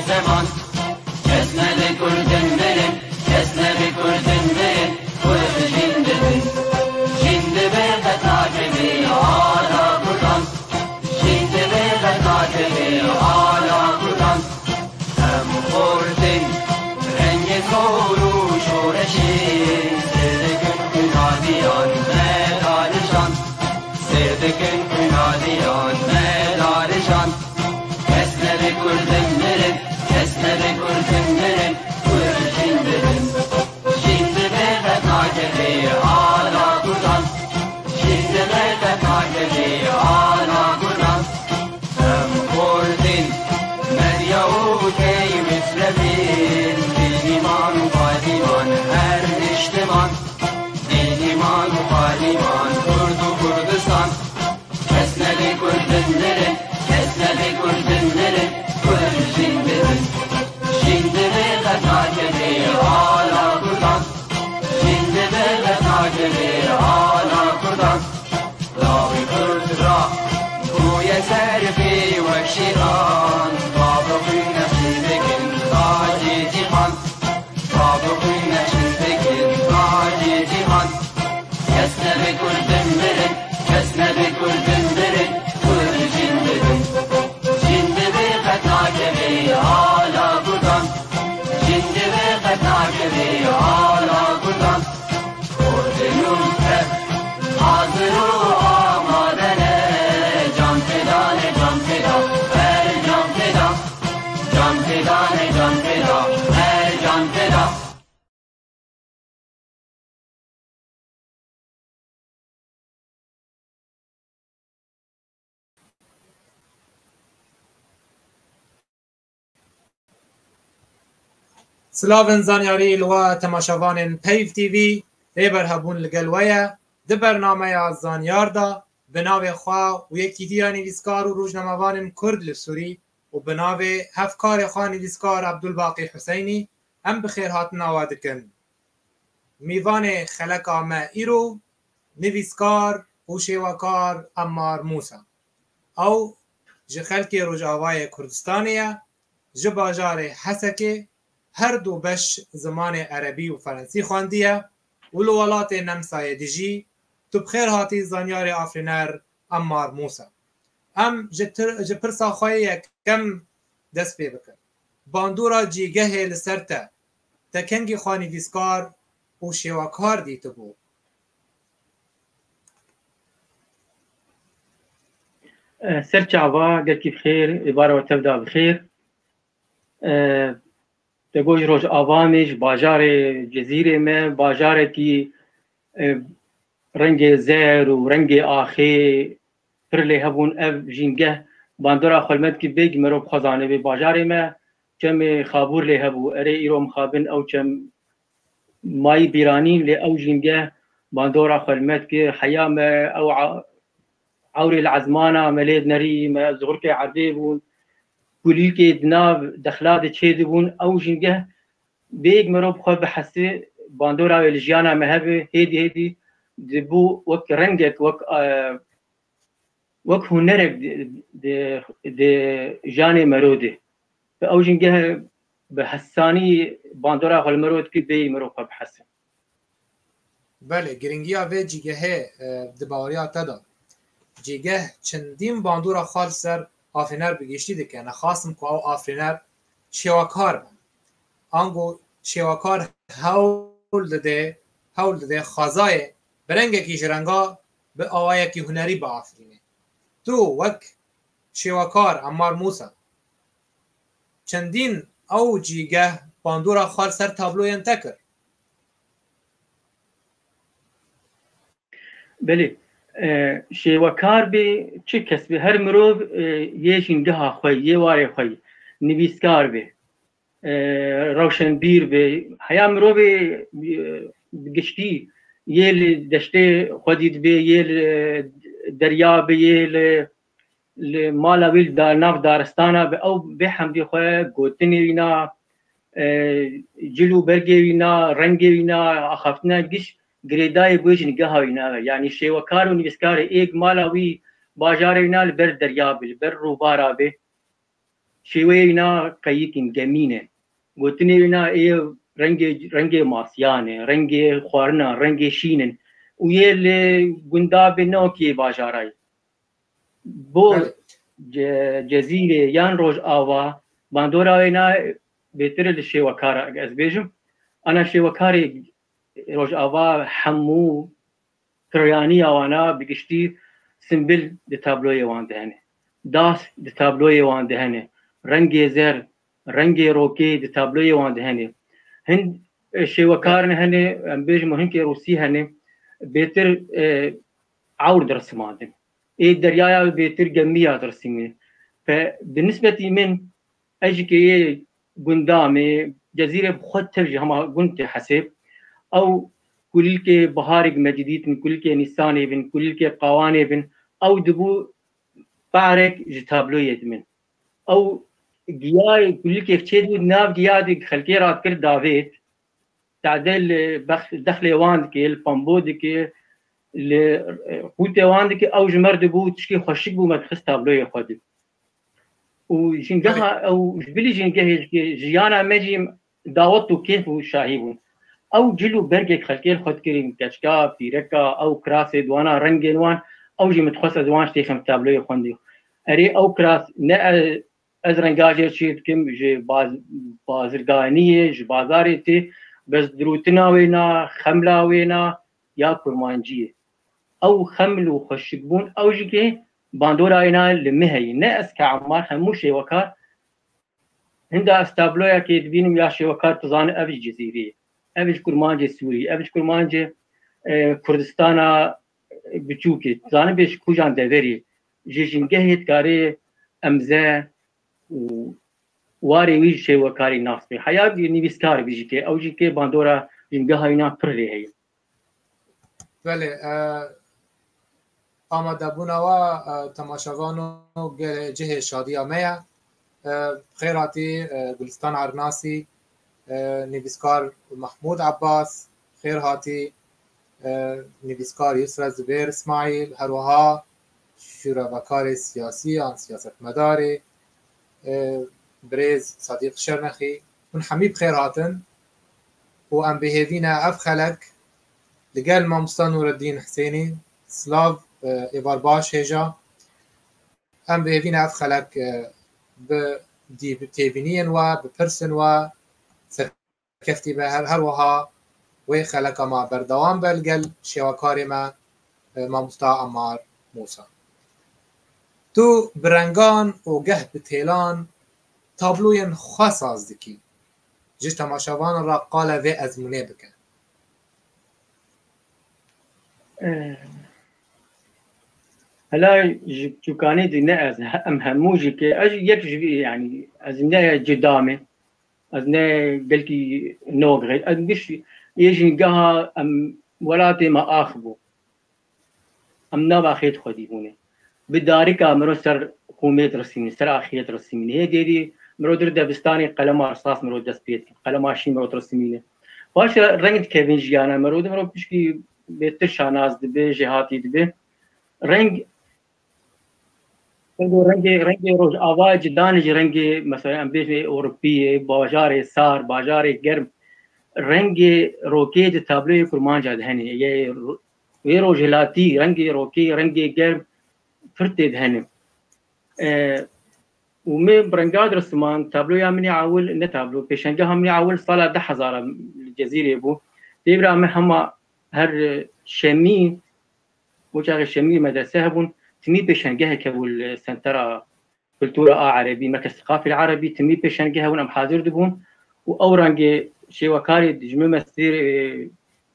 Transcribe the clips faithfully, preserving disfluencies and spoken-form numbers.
Zeman, kes nebe kurdin mirin, kes nebe kurdin mirin, kurd jin dibin. Jin dibe qet nakevê ala kurdan. Jin dibe qet nakevê ala kurdan. Em xortin rengê zor û şoreşê, sêr dikin xwîna diyan me darişan. Sêr dikin xwîna diyan me darişan. Kes nebe kurdin mirin, kes nebe kurdin mirin, kurd jin dibin. Jin dibe qet nakevê ala kurdan. Jin dibe qet nakevê ala kurdan. Em kurdin, medya û key mislevin, dîniman û qadîman her niştiman. Dîniman û qadîman, kurd û Kurdistan. Kes nebe kurdin mirin, kes nebe kurdin mirin, kurd jin dibin. Jin dibe qet nakevê ala kurdan. Jin dibe qet nakevê ala kurdan. Lawê kurd ra bûye ser pê wek şêran. Bavê xwîn nexşîn dikin tacê cîhan. Bavê xwîn nexşîn dikin tacê cîhan. Kes nebe kurdin mirin, kes nebe kurdin mirin, kurd jin dibin. Jin dibe qet nakevê ala kurdan. Jin dibe qet nakevê ala kurdan. Kurdin û ev hazir û amade ne, can feda ne, can feda, her can feda. Can feda ne, can feda, her can feda. Silavên zanyarî li we temaşevanên Peyv T V, rêber hebûn li gel we ye. Di bernameya Zanyar de bi navê xwe û Yekîtiya Nivîskar û Rojnamevanên Kurd li Sûrî û bi navê hevkarê xwe nivîskar Ebdulbaqî Huseynî em bi xêrhatina we dikin. Mîvanê xeleka me îro nivîskar û şêwekar Emmar Mûsa. Ew ji xelkê Rojavayê Kurdistanê ye, ji bajarê Hesekê, her du beş zimanê erebî û ferensî xwendiye û li welatê Nemsayê dijî. Tu bi xêr hatî zanyarê afirîner Emmar Mûsa. Em ji tir-, ji pirsa xwe yê yekem dest pê bikin. Bandora cîgehê li ser te, te kengî xwe nivîskar û şêwekar dîtibû? Ser çava, gelkî bi xêr, êvara we tev da bi xêr. Te got ji Rojava me, ji bajarê Cizîrê me, bajarekî rengê zer û rengê axê pir lê hebûn. Ev jîngeh bandora xwe li me dikir, bêgî merov bi xwe zane vê bajarê me çemê xabûr lê hebû. Erê, îro mixabin ew çem mayî bîranîn, lê ew jîngeh bandora xwe li me dikir. Heya me ew a-, ewrê li ezmana me lê dinerî, me zixurkê erdê bûn, kulîlkê di nav dexla de çêdibûn. Ew jîngeh bêyek merov bi xwe bihesê, bandora wê li jiyana me hebe, hêdî hêdî dibû wek rengek, wek, e, wek hunerek di, di, di janê mero de. Bi ew jîngeh bi hesanî bandora xwe li mero dikir, bêyî mero xwe bihese. Belê, giringiya vê cîgehê, e, di baweriya te de. Cîgeh çendîn bandora xwe li ser afirîner bi giştî dike. Nexasim ku ew afirîner şêwekar bin. Ango şêwekar hewl dide, hewl dide xwezayê bi rengekî ji renga bi awayekî hunerî biafirîne. Tu wek şêwekar Emmar Mûsa, çendîn ew cîgeh bandora xwe li ser tabloyên te kir. Belê, e, şêwekar bê, çi kes bê, her mirov, e, yê jîngeha xwe, yê warê xwe, nivîskar bê, e, rewşenbîr bê, heya mirovê, e, bi giştî yê li deştê xwedî dibê, yê li derya bi, yê li, li mala wî, li dar-, nav daristana bi, ew bê hemdî xwe gotinê wîna, e, cil û bergê wîna, rengê wîna, axaftina giş girêdayê bi wê jîngeha wîna be. Yanî şêwekar û nivîskarê êk mala wî bajarê wîna li ber derya bi, li ber rûbara bi. şêweyê wîna qeyik in, gemî ne. Gotinê wîna ê rengê, rengê masiyan e, rengê xwarina, rengê şîn in. Û yê li gundabê, ne wekî yê bajarayê. Bo Belê. Ce-, Cezîrê yan Rojava, bandora wê na bêtir li şêwekara, ez bêjim, ana şêwekarê Rojava hemû kiryaniya wana bi giştî simbil di tabloyê wan de hene. Das di tabloyê wan de hene. Rengê zer, rengê rokê di tabloyê wan de hene. Hin, e, şêwekarin hene, em bêjim, hinkê rûsî hene, bêtir, e, ewr dirisimandin. Ê deryaya bêtir gemiya dirisimîne. Pe, bi nisbetî min, ez jî ke yê gunda me, Cezîrê bi xwe tev jî hema gund tê hesêb. Ew kulîlkê biharê bi me cî dîtin, kulîlkê Nîsanê bin, kulîlkê Qawanê bin, ew dibû parek ji tabloyê dimin. Ew giyayê kulîlkê çê dibû, nav giya de xelkê radikir davêt. Tade li bex-, dexlê wan dike, li pambo dike, li, e, qûtê wan dike, ew ji me re dibû tişkî xweşik bû, me dixist tabloyê xwe dî. Û jingeha ew ji bilî jingehê jiyana me jî dawet û kêf û şahî bûn. Ew cil û bergek xelkê li xwe dikirin, keçika, pîreka, ew kirasê di wana rengên wan, ew jî min dixwest ez wan jî têxim tabloyê xwendî. Erê ew kiras ne e-, ez renga jê çê dikim, ji baz-, bazirganiyê, ji bazarê tê, bes dirûtina wê na, xemla wê na, ya kurmanciyê. Ew xeml û xweşikbûn, ew jî kê bandora wê na li min heyî. Ne ez ke Emmar, hemû şêwekar, hinda ez tabloyekê dibînim ya şêwekar dizane ev ji Cizîrê ye. Ev ji kurmancê Sûrî, ev ji kurmancê, e, Kurdistana biçûkê. Dizanibê ji kujan deverê. Ji jingehê dikarê emze û warê wî ji şêwekarî nas bê. Heya nivîskar bî jî kê, ew jî kê bandora jingeha wî na pir lê heye. Belê, e, amadebûna we, e, temaşevan û gelê cihê şadiya me ye. E, xêr hatî, e, Gulistan Ernasî, e, nivîskar Mehmûd Ebbas, xêr hatî, e, nivîskar Yusra Zubêr Îsmaîl, her wiha şûrevekarê siyasî yan siyasetmedarê, e, birêz Sedîq Şernexî. Hûn hemî bi xêr hatin û em bi hêvî ne ev xelek li gel mamosta Nûreddîn Hisênî, silav, e, êvar baş hêja. Em bi hêvî ne ev xelek, e, bi dî-, bi têbîniyên we, bi pirsên we serkeftî be. Her, her wiha wê xeleka me berdewam be li gel şêwekarê me, e, mamosta Ammar Mûsa. Tu bi rengan û geh bi têlan tabloyên xwe saz dikî. Ji temaşevanan re qala vê ezmûnê bike. Eh, hela ji çûkanê di ne ez, he-, em hemû jî ke, ez yek ji vî, yanî, ez ne cuda me, ez ne gelkî nog, ez giş yê jîngeha em welatê me ax bû. Em nav axiyê xwedî bûne. Bi darika miro ser qûmê dirisîmîne, ser axiyê dirisîmîne. Hê dêrî miro dir debistanê qelema risas miro dest pê dike. Qelema şîn miro dirisîmîne. Paşe reng dikevin jiyana miro de, miro pişkî bêtir şanaz dibe, jêhatî dibe. Reng, rengê, rengê, rengê rojava cida ne ji rengê, mesela, em bêjin Ewropî ye, bajarê sar, bajarê germ. Rengê rokê di tabloyê kurmanca de hene. Yê ro-, yê rojhilatî, rengê rokê, rengê germ pir tê de hene. E, û me bi renga dirisiman, tabloya min ê ewil, ne tablo, pêşengeha min ê ewil sala du hezar li Cezîrê bû. Têbira me hema her şemî, bo çaxê şemî medrese hebûn, timî pêşengehek hebû li Sentera Kultura a Erebî, Merkez Seqafî Erebî, timî pêşengeh hebûn, em hazir dibûn û ew rengê şêwekarê dijmin me stêr, e,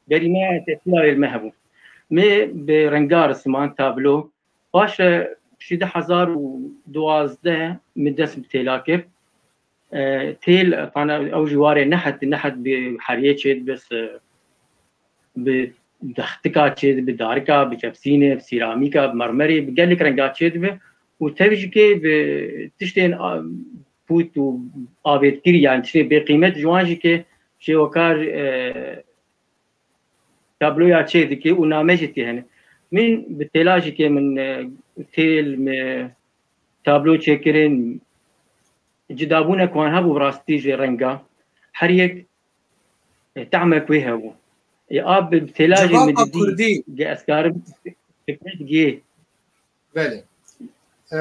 berî me, tesîra wê li me hebû. Me bi renga risiman tablo, paşe piştî du hezar û duwazdeh min dest bi têla kir. E, têl, tane ew jî warê nehet, nehet bi heriyê çêdibe, bi dextika çêdibe, bi darika, bi çepsînê, bi sîramîka, bi mermerê, bi gelek renga çêdibe û tev jî kê bi tiştên a-, pût û avêtkirî, yani tiştê bêqîmet ji wan jî kê şêwekar, e, tabloya çêdike û name jî tê hene. Min bi têla jî kê min, e, têl, min tablo çêkirin, cidabûnek wan hebû bi rastî ji renga. Her yek, e, tehmek wê hebû. Ê, a bi têlajê min didî, ge ez karim fikret gê. Belê. E,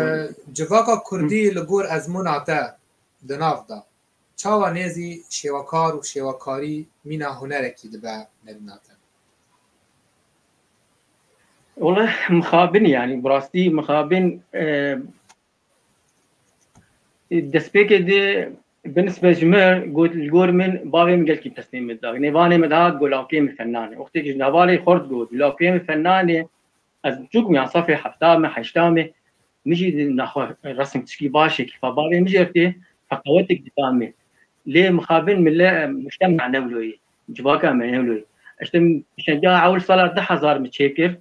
civaka kurdî li gor ezmûna te di nav de çawa nêzî şêwekar û şêwekarî mîna hunerekî dibe nebîna te? Wele mixabin, yanî bi rastî mixabin, e, destpêkê de binisbe ji min got, li gor min bavê min gelkî pesnê min da. Nêvanê min dihat got lawkê min fennanê. Wextê ji hevalê xort got lawkê min fennanê, ez çûk me ya safê hefta me, heşta me, min jî naxwe resim tişkî başê kîfa bavê min jî ev tê feqewetek dida me. Lê mixabin mile muştema newloyê, civaka me newloyê. Eşte pêşengeha ewil sala du hezar mi çêkir.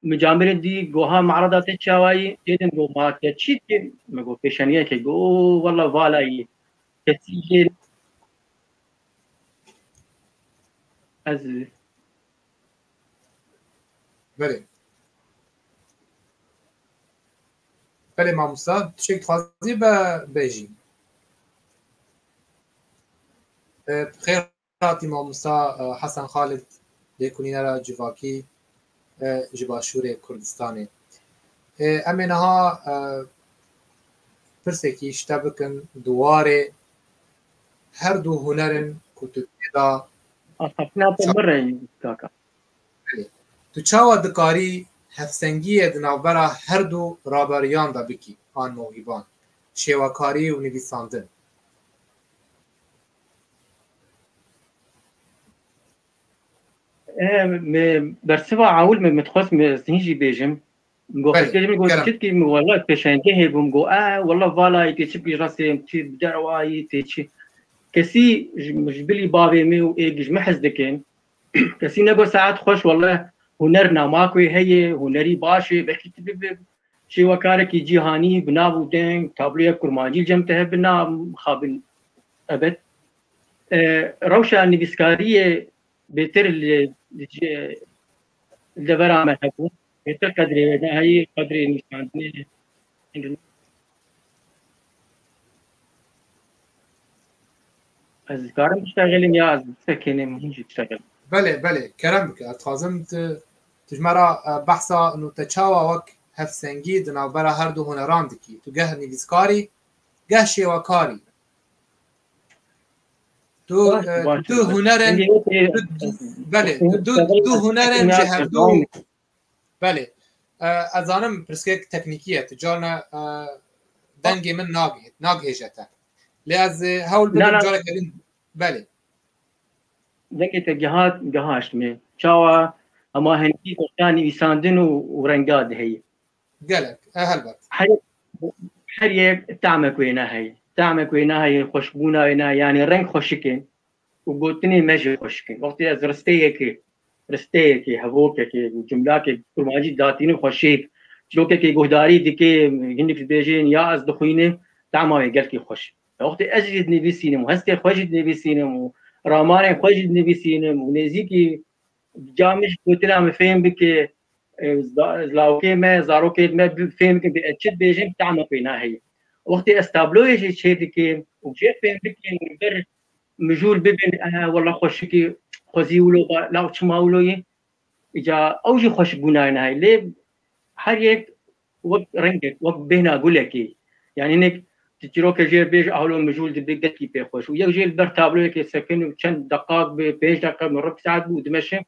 Mi camêrê dî goha me'rada te çawayî, têdim go ma te çî dikî? Mi go pêşeniyekê go, o wela valayî. Kesî jê ez Belê. Belê mamosta, tiştek dixwazî be bêjî. E, xêr hatî mamosta, e, Hesen Xalid, lêkolînera civakî, e, ji Başûrê Kurdistanê. E, em ê niha, e, pirsekî ji te bikin di warê her du hunerin ku tu tê de Asafina te çawa min re kaka. Belê. Tu çawa dikarî hevsengiyê di navbera her du raberiyan de bikî, an mewhîban, şêwekarî û nivîsandin? E, me bersiva ewil me, me dixwest me hîn jî bêjim. Go Belê, piştgirê min got, kerem. Çi dikî? Min wela pêşengehê bûm. Go, e, wela valayî tê çi bikî rastê, em çi bi derwayî tê çi. Kesî ji, ji bilî bavê min û êk ji min hez dikin. Kesî nego saet xweş, wela huner namak wê heye, hunerî baş ê, belkî tu bibe şêwekarekî cîhanî, bi nav û deng, tabloya kurmancî li cem te hebe, na mixabin ebed. E, rewşa nivîskariyê bêtir li, li, li devera me hebû. Bêtir qedrê wê neheyî, qedrê nivîsandinê. Ez dikarim biştexelim ya ez bisekînim, hûn jî biştexelin. Belê, belê, kerem bike. Ez dixwazim tu, tu ji me re, e, behsa nû te çawa wek hevsengî di navbera her du huneran dikî. Tu geh nivîskarî, geh şêwekarî. Tu, Baş, e, baş, tu baş. Hunerin, Hingê wê tê- tu, belê, tu, tu, tu hunerin ji hevdu. Belê. E, ez zanim pirsgirêk teknîkî ye. Tu carna, e, dengê min nagihê-, nagihêje te. Lê ez, e, hewl Na, bidim na. careke din. Belê. Dengê te gihat, gihaşt me. Çawa hema hingî nivîsandin û, û renga diheyî. Gelek, e, helbet. Her, her yek tamek wê neheyî. Tamek wê neheyî, xweşbûna wê neheyî. Yanî reng xweşik in û gotinê me jî xweşik in. Wextê ez risteyekê, risteyekê, hevokekê, cumlakê kurmancî datînim xweşik, çîrokekê guhdarî dike, hinek dibêjin, ya ez dixwînim, tama wê gelkî xweş. Wextê ez jî dinivîsînim û hestê xwe jî dinivîsînim û ramanên xwe jî dinivîsînim û nêzîkî ca min jî gotina min fêm bike, e, za-, lawkê me, zarokê me bi-, fêm bikin, bi ez çi dibêjim, tama pê naheyî. Wextê ez tabloyê jî çê dikim û jê fêm bikim, li vir mijûl bibin, e, wela xweşikî, xwezî wilo ba, law çima wilo yî. Îca ew jî xweşbûna naheyî. Lê her yek wek rengek, wek bêhna gulekê. Yanî hinek tu çîroke jê bêj, ahlo mijûl dibe, gelkî pê xweş. Û yek jê li ber tabloyekê sekin û çend deqaq bi, pênc deqe, min rib saet bû û dimeşe,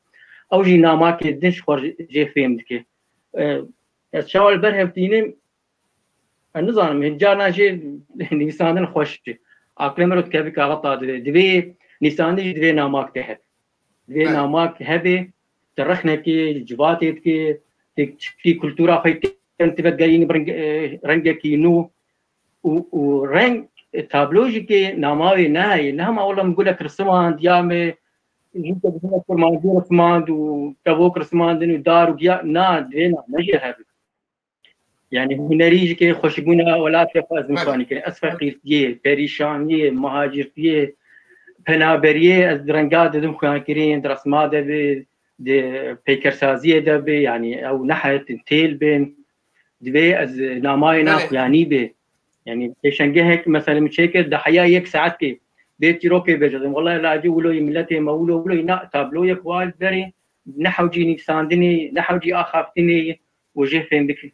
ew jî namakê din ji xwe jê fêm dike. E, ez çawa li ber hev tînim, ez nizanim, hin carna jê nivîsandin xweş e. Aqilê min re dikeve kaxeta divê. Divê nivîsandin jî divê namak te hebe. Divê Belê. namak hebe, tu rexnekê, civatê dike, tu çikî kultura xwe tên, tu vegerînî bi reng-, e, rengekî nû û, û reng, e, tablo jî ke nama wê neheyê, ne hema wela min gulek risimand, ya me jûkek jinek kurmancî risimand û kevok risimandin û dar û giya, na, divê name jê hebe. Yanî hunerî jî ke xweşbûna welatê xwe ez Belê. nîşanî kirin. Ez feqîrtiyê, perîşaniyê, mihacirtiyê, penaberiyê ez di renga didim xuyan kirin, di resma de be, di peykersaziyê de be, yanî ew nehet têl bin. Divê ez namayê na Belê. xuyanî be. Yani pêşengehek mesela min çêkir, di heya yek saetkê bê çîrokê bêje, dibim, wela lacî wilo yî, miletê me wilo wilo yî, na tabloyek wa li berê, ne hewcî nivîsandinê, ne hewcî axaftinê û jê fêm bike.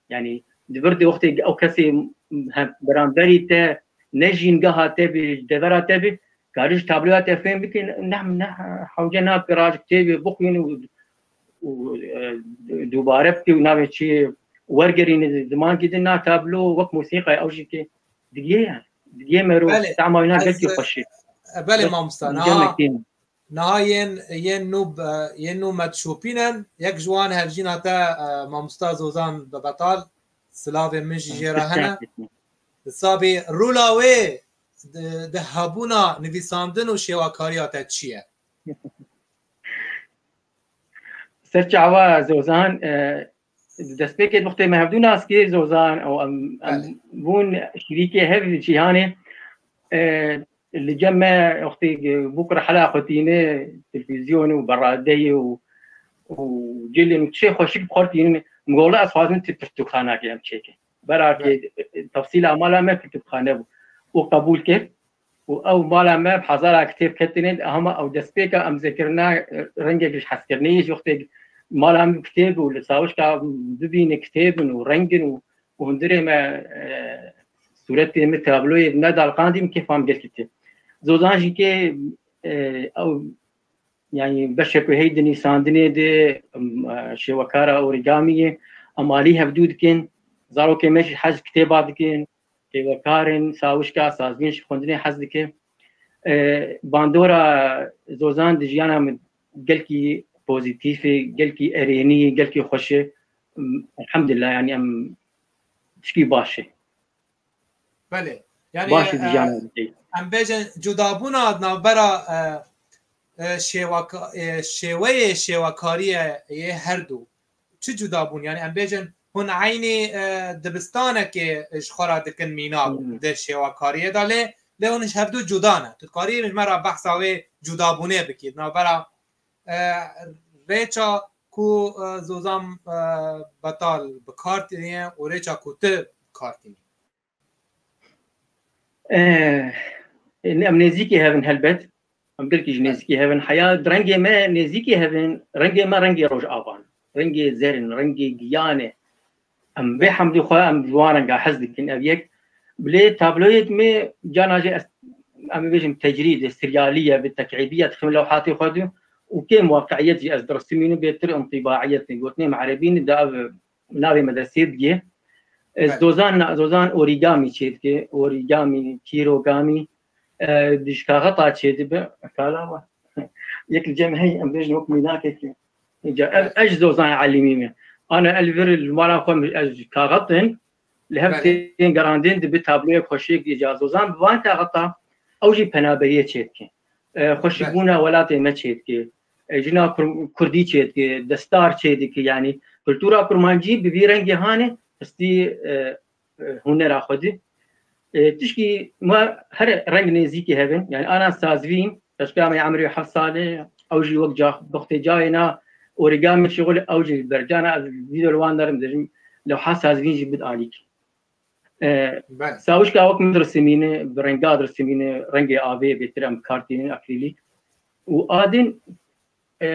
Yani di vir de wextê ew kesê hem beramberî te ne jîngeha te bi, devera te bi, karî ji tabloya te fêm bike, ne, ne hewce nake raj kitêbê bixwîne û, û, e, dubare bike û navê çi wergerîne zimankî din, na tablo wek musîqayê ew jî ke digê yani. Digê mero Belê, tema wîna ez, gelkî xweş e. e, belê Bes mamosta, niha, niha yên, yên nû, e, yên nû me dişopînin, yek ji wan hevjîna te, e, mamosta Zozan Bebetal, silavê min jî jê re hene. Di sabê rola wê di, di hebûna nivîsandin û şêwakariya te çi ye? Ser çava Zozan, e, di destpêkê wextê me hevdû nas kir Zozan û em, em Belê. bûn şirîkê hev cîhanê, e, li cem me wextê bûk rehela xwe tîne televîzyon û beradeyê û, û cilên û tişê xweşik bi xwe tînin. Min got, ez xwazim tu pirtûkxanakê em çêkin. Berakê, Belê. e, tefsîla mala me pirtûkxane bû û qebûl kir. Û ew mala me bi hezara kitêb ketine, hema ew destpêka em zêkirina, e, rengek ji hezkirinê yê ji wextê mala min kitêb û li sawişka bibîne kitêbin û rengin û, û hundirê me, e, sûretê min, tabloyê me dalqandî, min kêfa min gelkî tê. Zozan jî kê, e, ew, yani beşek wê hey di nivîsandinê de, em, e, şêwekara orîgamî ye, em alî hevdû dikin, zarokê me jî hez kitêba dikin, şêwekar in, sawişka, sazbîn ji xwendinê hez dike. E, bandora Zozan di jiyana min gelkî pozîtîf e, gelkî erênî ye, gelkî xweş e. Em, elhamdulillah, yani em tişkî baş e. Belê. Yani, Baş e, dijana dikey. Em bêjin cudabûna di navbera, e, e, şêwaka-, e, şêweyê şêwekariyê yê her du. Çi cuda bûn? Yani em bêjin hûn eynî, e, dibistanekê ji xwe re dikin mînak Hmm. di şêwekariyê de lê, lê hûn ji hevdu cuda ne. Tu dikarî ji me re behsa wê cudabûnê bikî. Di navbera, e, rêça ku, e, Zozan, e, Betal bi kar tîniye û rêça ku tu bi kar tînî. Eh, em nêzîkî hev in helbet. Em gelkî jî nêzîkî hev in. Heya rengê me nêzîkî hev in. Rengê me rengê rojava in. Rengê zer in, rengê giyan e. Em bê hemdî xwe em ji wan renga hez dikin. Ev yek. Bilê tabloyek me cana jî ez, em ê bêjim tecrîd e, siryalî ye, bi tek'îbî ye, dixim lewhatê xwe de û kêm waqi'iyet jî ez dirisimînim, bêtir intîbaiyet e. Gotinê me erebî ne, de ev navê medresê bûye. Ez Belê. Zozan, Zozan orîgamî çêdike, orîgamî, kîrogamî, e, di ji kaxeta çêdibe, kala wa. Yek li cem hey, em bêjin wek mînakekê. Îca ev, Belê. ez ji Zozan elimî me. Ana el vir li mala xwe mi-, ez ji kaxet in, li hev Belê. tên gerandin dibi tabloyek xweşik, îca Zozan bi van kaxeta, ew jî penaberiyê çêdike. E, xweşikbûna Belê. welatê me çêdike. E, jina kur-, kurdî çêdike, destar çêdike, yani kultura kurmancî bi vî rengê hanê histî, e, e, hunera xwe di. E, tişkî me her reng nêzîkî hev in, yani ana sazvîn, qeşka me emrê heft sal e, ew jî wek ca, doxtê cayê na orîgamî şixul, ew jî bercana ez vîdeo li wan derim, dibêjim, lewha sazvîn jî bid alîk. E, Belê. Sawişka wek min dirisimîne, bi renga dirisimîne, rengê avê bêtir em bi kar tînin, akrîlîk. Û a din, e,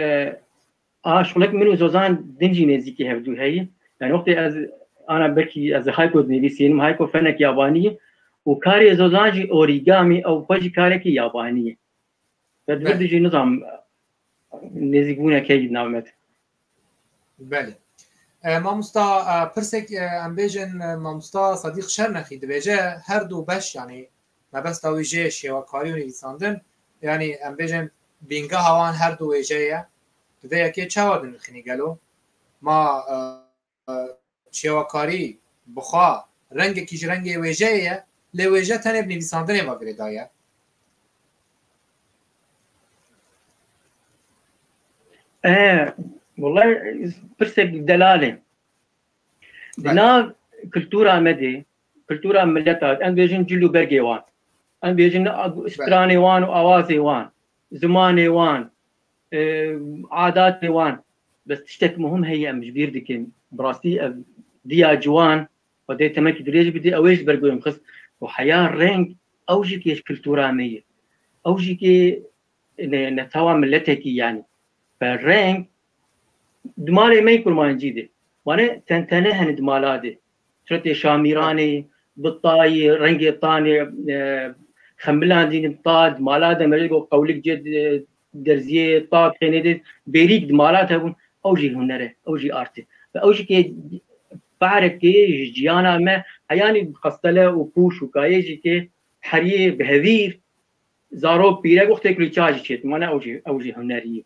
a şixulek min û Zozan din jî nêzîkî hevdû heye. Yani wextê ez, ana belkî ez hayko dinivîsînim, hayko fenek yabanî ye. Û karê Zozan jî orîgamî, ew xwe jî karekî yabanî ye. Ve di vir Belê. de jî nizam nêzîkbûnek heye di nav me de. Belê. E, mamosta, e, pirsek, e, em bêjin, e, mamosta Sedîq Şernexî dibêje, her du beş, yani mebesta wî jê şêwekarî û nivîsandin, yani em bêjin bîngeha wan her du wêjeyê ye. Tu vê yekê çawa dinirxînî gelo? Ma, e, e, şêwekarî bi xwe rengekî ji rengê wêjeyê ye, lê wêje tenê bi nivîsandinê ve girêdayî ye. E, wellahî pirsek delal e. Di Belê. nav kultura me de, kultura mileta, em bêjin cil û bergê wan. Em bêjin a-, Belê. stranê wan û awazê wan, zimanê wan, e, adatê wan. Bes tiştek muhim heye em ji bîr dikin. Bi rastî ev diya ciwan, Xwedê temekî dirêj bidê, ew ê ji ber guhê min xist. Û heya reng, ew jî kê ji kultura me ye. Ew jî kê ne-, netewa miletekî, yanî. Be reng, di malê me yê kurmancî de. Wane tentene hene di mala de. Suretê Şamîranê, bi tayê, rengê tanê, e, xemilandînin ta, di mala de merê got qewlik cê, e, derziyê ta dixênê de, bêrîk di mala de hebûn, ew jî huner e, ew jî art e. Ve ew jî kê parekê ji ciyana me, heyanî bi qestele û pûş û kayê jî kê heriyê bi hevîr, zarok, pîrek, wextê kulî çawa jî çêtin, wane ew jî, ew jî hunerî ye.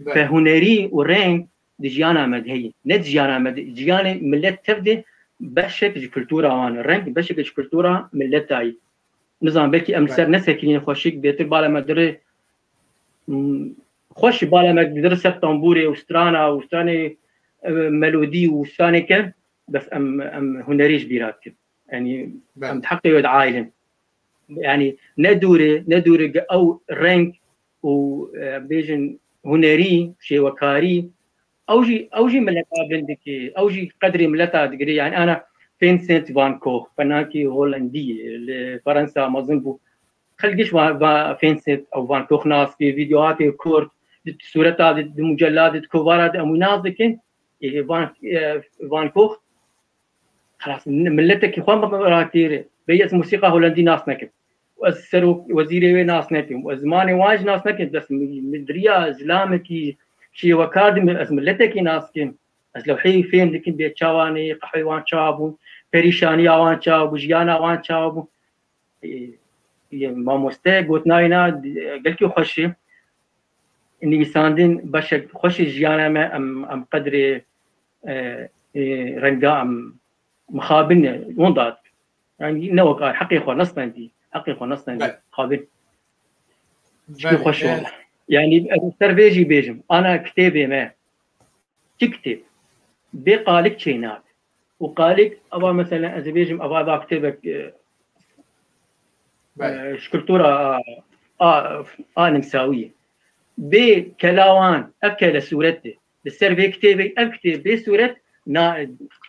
Be hunerî û reng di jiyana me de heye. Ne di jiyana me de, jiyanê milet tev de beşek ji kultura wan e. Reng beşek ji kultura mileta ye. Nizam belkî em li ser nesekinîne xweşik bêtir bala me dire, hmm, xweş bala me dire ser tambûrê û strana û stranê, e, melodî û stranê ke, bes em, em hunerî ji bîra dikin. Yanî em di heqê wê diayilin. Yanî ne dûrê, ne dûrê ge ew reng û, e, bêjin hunerî, şêwekarî, ew jî, ew jî mileta bin dike, ew jî qedrê mileta digire. Yanî ana Vincent van Gogh, penakî Holandî, li Fransa mezin bû. Xelk giş va, va Vincent ew van Gogh nas ke, vîdyoatê kurt, di sureta de, di mucella de, di kovara de em wî nas dikin. Ê, van, e, van Gogh, xelas, miletekî xwe min rakêre. Bêyî ez musîqa Holandî nas nekim. Ez serok wezîrê wê nas nekim. Ez zimanê wan jî nas nekim. Bes min, min diriya zilamekî şêwekar dim, ez miletekî nas kim. Ez lewheyê fêm dikim bê çawa ne, qehwê wan çawa bûn, perîşaniya wan çawa bû, jiyana wan çawa bû. Ê, ê, mamoste gotina wî na, gelkî xweş e. Nivîsandin beşek xweş e jiyana me, em, em qedrê, e, e, renga em mixabin e, wenda. Yanî ne wek ay, heqê xwe nestendî, heqê xwe nestendî, Belê. Mixabin. Çi Belê, xweş e, e. Wela. Yanî ez ser vê jî bêjim, ana kitêbê me, çi kitêb? Bê qalik çênabe. Û qalik, ava mesela ez ê bêjim, ava, ava kitêbek, e, Belê. E, ji kultura a, a, a nimsawiyê. Bê kela wan, ev kele sûret e. Li ser vê kitêbê, ev kitêb bê sûret na,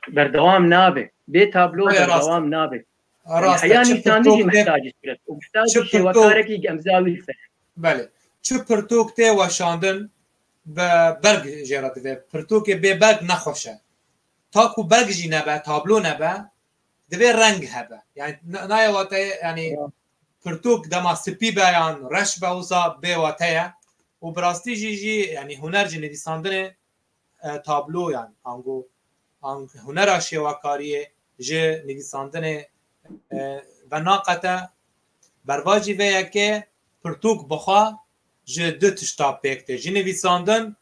berdewam nabe. Bê tablo Belê, rast e. Berdewam nabe. Rast e. Heya Çi nivîsandin jî pirtûk tê, mihtac e sûret. Û mihtac çi jî pirtûk şêwekarek î emzawi ser. Belê. Çi pirtûk tê weşandin bi berg jê re divê. Pirtûkê bê berg nexweş e. Ta ku berg jî nebe, tablo nebe, divê reng hebe. Yani na-, nayê wateyê, yani Ya. Pirtûk dema spî be yan reş be, wisa bê wate ye. Û bi rastî jî, jî, yani huner ji nivîsandinê, e, tabloyan, ango, ang-, hunera şêwekariyê ji nivîsandinê, e, venaqete. Bervajî vê yekê pirtûk bixwe ji du tişta pêk tê, ji nivîsandin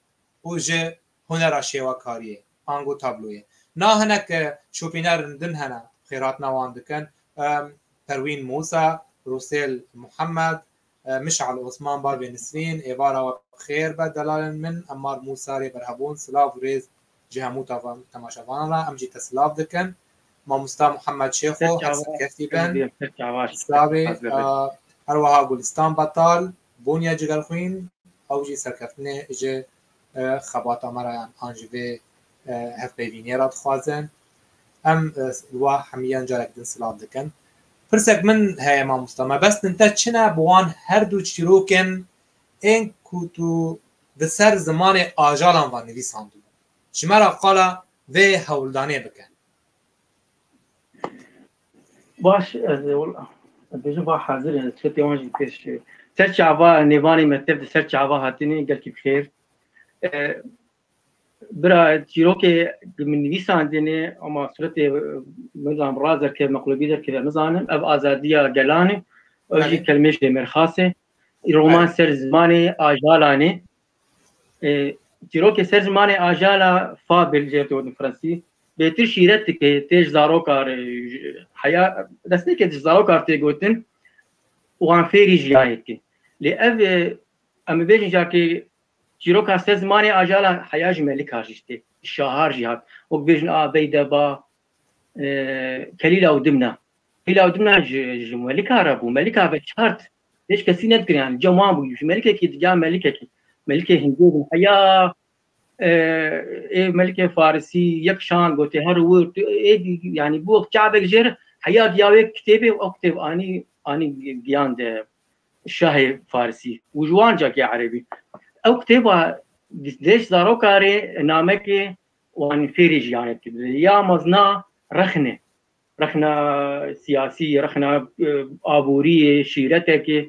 û ji hunera şêwekariyê, ango tabloyê. Na hinek, e, şopînerên din hene, xêrhatina wan dikin. Em, Perwîn Mûsa, Rûsêl Muhammed, e, Mişal Osman, Bavê Nisrîn, êvara we bi xêr be, delalên min, Emmar Mûsa, Rêber Hebûn, silav û rêz ji hemû tava-, temaşevanan re, em jî te silav dikin. Mamosta Muhammed Şêxo, Ser her çava, serkeftî ser bin. Çava, Silavê, ser çava. A, her wiha Gulistan Betal, Bonya Cigerxwîn, ew jî serkeftinê ji, e, xebata me re yan an ji vê, e, hevpeyvîniyê re dixwazin. Em, e, wa hemiyan carek din silav dikin. Pirsek min heye mamosta, mebestên te çi ne bi wan her du çîrokên ên ku tu di ser zimanê ajalan ve nivîsandibû? Ji me re qala vê hewldanê bike. Baş, ez ê wila, ez bêjim va hazir in, ez çetê wan jî pêş, e, ser çava nêvanê mekteb di ser çava hatinê gelkî bi xêr. E, bira çîrokê min nivîsandinê, ama suretê, e, min zan raz derkeve, meqlubî derkeve, nizanim. Ev azadiya gelan e. Ew jî Belê. Kelmê Şêmêrxas e. Roman Belê. Ser zimanê ajalan e. E, çîrokê ser zimanê ajala fabel jê digotin fransî. Bêtir şîret dike, tê ji zaroka re, ji heya, destpêkê ji zaroka re tê gotin û wan fêrî jiyayê dike. Lê ev, e, em bibêjin carkê çîroka ser zimanê ajala heya ji Melika jî tê, ji şahar jî hat. Wek bêjin a Beydeba, e, Kelîla û Dimna. Kelîla û Dimna ji, ji Melika re bû. Melika veşart. Hiç kesî nedikir yani. Cem wan bû. Ji Melikekî diga Melikekî. Melikê hindê bû. Heya e, ê Melikê Farisî yek şan gotê her wir tu ê, yani bû çavek jêr heya diya wê kitêbê û ew kitêb anî, anî giyan de şahê Farisî û ji wan cakê erebî. Ew kitêba dêş zarokarê namekê wan fêrî jiyanê dikir. Ya mezna rexne, rexna siyasî, rexna, e, aboriyê, şîretekê.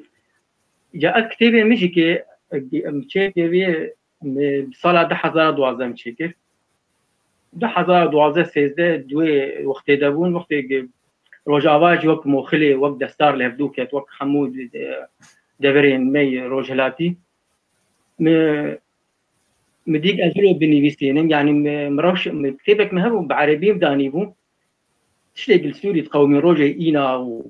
Ya ev kitêbê min jî ke, e, em çêkê vê, e, sala du hezar duwazdeh em çêkir. Du hezar duwazdeh sêzdeh di wê wextê de bûn, wextê ke Rojava jî wek moxilê, wek destar li hevdû ket, wek hemû, e, deverên me yê rojhilatî. Mi, mi dîk ez wilo binivîsînim, yani mi, mi rewş, mi kitêbek mi hebû, bi erebî danîbû. Tiştê li Sûrî diqewimî rojê îna û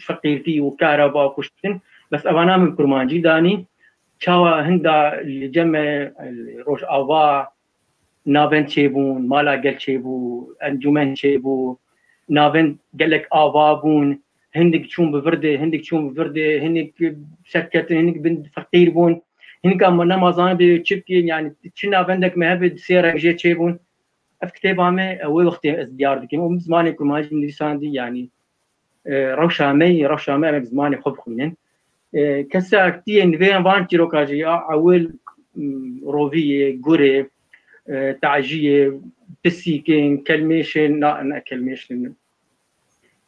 feqîrtî û kareba û kuştin, bes evana min kurmancî danî. Çawa hinda li cem me, li Rojava navend çêbûn, mala gel çêbû, encûmen çêbû, navend gelek ava bûn, hindik çûn bi vir de, hindik çûn bi vir de, hinek serketin, hinek bin feqîr bûn, hinka me nema zanibê çi bikin, yani çi navendek me hebe di sê reng jê çêbûn. Ev kitêba me, ew wê wextê ez diyar dikim. Û min zimanê kurmancî nivîsandî, yanî, e, rewşa me yî, rewşa me em bi zimanê xwe bixwînin. E, kesa tiyê nivên van çîroka jî ya ewil, m, roviyê, gurê, e, taciyê, pisîkin, kelmêşin, na, ne kelmêşin,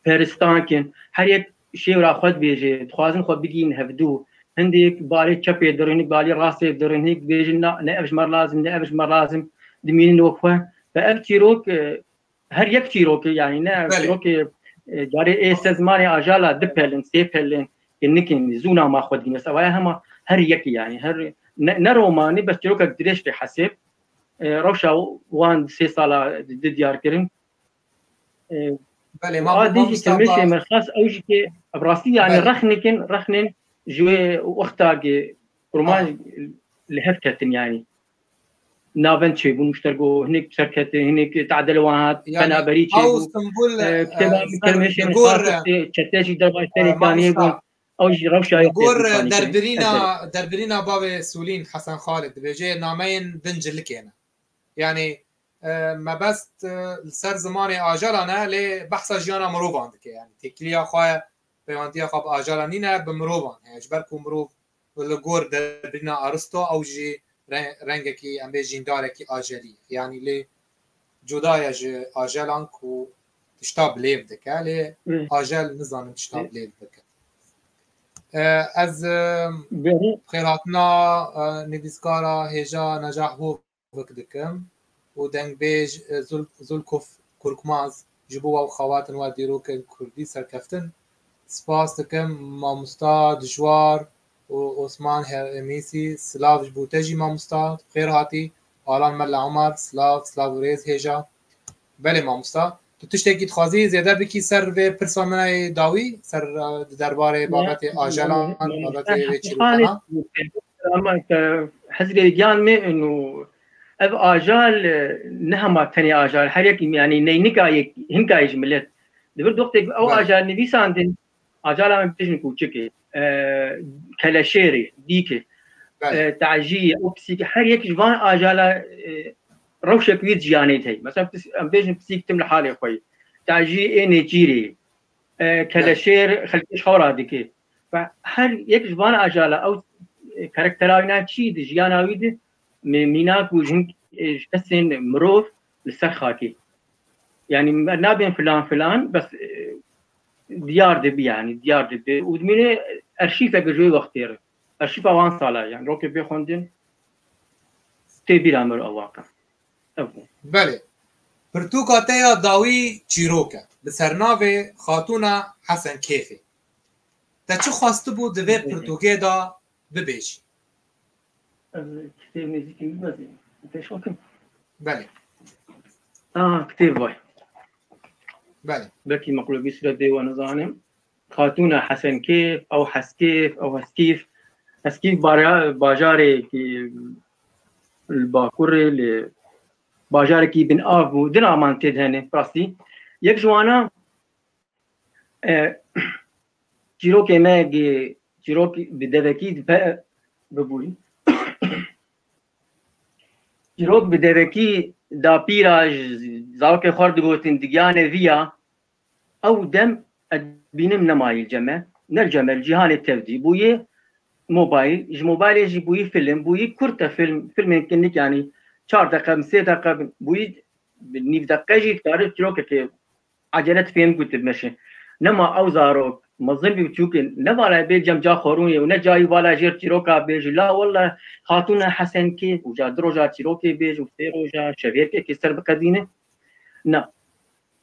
peristankin. Her yek şêwra xwe dibêje, dixwazin xwe bigihîn hevdû. Hindik balê çepê dirin, hindik balê rastê dirin, hindik dibêjin, na, ne ev ji me lazim, ne ev ji me lazim, dimînin wek xwe. Ve ev çîrok, e, her yek çîrokê, yani ne Belê. çîrokê, e, carê ê ser zimanê ajala du pelin, sê pelin, ki nikin, zûna ma xwe dîne. Sevaya hema her yekî yani, her ne, ne romanî, bes çîrokek dirêj tê hesêb. E, rewşa wan sê sala di diyar kirin. E, Belê, ma a bu dî jî mamosta kelmê ba- şê min xas, ew jî ki ev rastî yani Belê. rexnikin, rexnin ji wê wexta ki kurman Ha. li hev ketin yani. Navend çêbûn, muştergo, hinek serketin, hinek tadel wan hat, Yani, penaberî ew çêbû. Simbul, E, e, kitêba ser kelmê şê li min gor, xas, e, çete jî derba e, serê kaniyê mamosta. bûn. Ew jî rewşa Li gor, e, Kaniyê derbirîna, kirin. derbirîna bavê Sûlîn Hesen Xalid dibêje nameyên bin cilikê ne. Yani, e, mebest, e, li ser zimanê ajalan e, lê behsa jiyana mirovan dike. Yani, têkiliya xwe, peywandiya xwe bi ajalan nîne, bi mirovan heye. Ji ber ku mirov li gor derbirîna Aristo, ew jî re-, rengekî, em bê jîndarekî ajelî. Yanî lê cuda ye ji ajelan ku tişta bilêv dike, lê Hı. ajel nizanin tişta Hı. bilêv bike. E, ez, e, Hı. xêrhatina, e, nivîskara hêja Necah Hovik dikim û dengbêj, e, Zul-, Zulkuf Korkmaz ji bo we û xewatin we dîrokên kurdî serkeftin. Spas dikim mamosta Dijwar û Osman Hemîsî. Silav ji bo te jî mamosta. Bi xêr hatî. Alan Mela Omar. Silav, silav û rêz hêja. Belê mamosta. Tu tiştekî dixwazî zêde bikî ser vê pirsa min ê dawî? Ser, e, di derbarê Ne, babetê ne, ajelan, ne, babetê ne, vê ne, çîrokana? Ama ke hezrê giyan me û ev ajal, e, ne hema tenê ajal, her yek, yani neynika yek, hinka yê ji millet. Di vir doxtek ew Belê. ajal nivîsandin, ajala me bêjin kûçikê, e, keleşêrê, dîkê, Belê. e, taciyê, ew pisîkê, her yek ji van ajala, e, rewşek wî di jiyanê de heye. Mesela pis-, em bêjin pisîk tim li halê xwe yî. Taciyê ê nêçîrê, e, keleşêr xelkê ji xew radike. Ve her yek ji van ajala ew, e, karaktera wî na çî di jiyana wî de mî-, mînak û ji hin, e, ji kesên mirov li ser xakê. Yani me nabên filan filan, bes, e, diyar dibi yani, diyar dibi. Û dimîne erşîfeke ji wê wextê re. Erşîfa wan sala yani, rokê bê xwendin, tê bîra me re ew waka. Ev bû. Belê. Pirtûka te ya dawî çîrok e. Bi sernavê Xatûna Hesen Kêfê. Te çi xwestibû di vê Belê. pirtûkê de bibêjî? Ez kitêb nêzîkî min bezî. Pêş xwe kim. Belê. Ah, kitêb vay. Belê. Belkî meqlûbî sûretê we nizanim. Xatûna Hesen Kêf, ew Heskêf, ew Heskîf. Heskîf bara-, bajarekî li Bakurê, li bajarekî bin av bû. Din aman tê de hene, rastî. Yek ji wana, e, çîrokê me, gi-, çîrok bi devekî dipe-, bibûrî. Çîrok bi devekî dapîra ji zarokê xwe digotin, digiyane viya, ew dem ez bînim nemayî li cem me, ne li cem me, li cîhanê tevdî. Bûyî mobayîl, ji mobaylê jî bûyî film, bûyî kurte film, filmên kinik, yanî çar deqe bin, sê deqe bin, bûyî bi nîv deqe jî dikare çîrokekê ecele tu fêm ku tu meşe. Nema ew zarok mezin bî û çûkê ne vala bê cem ca xorûnê û ne cayî vala jêr çîroka bêjî. La welle hatûne Hesenkê û ca du roja çîrokê bêj û sê roja şevêrkekê ser biqedîne. Na.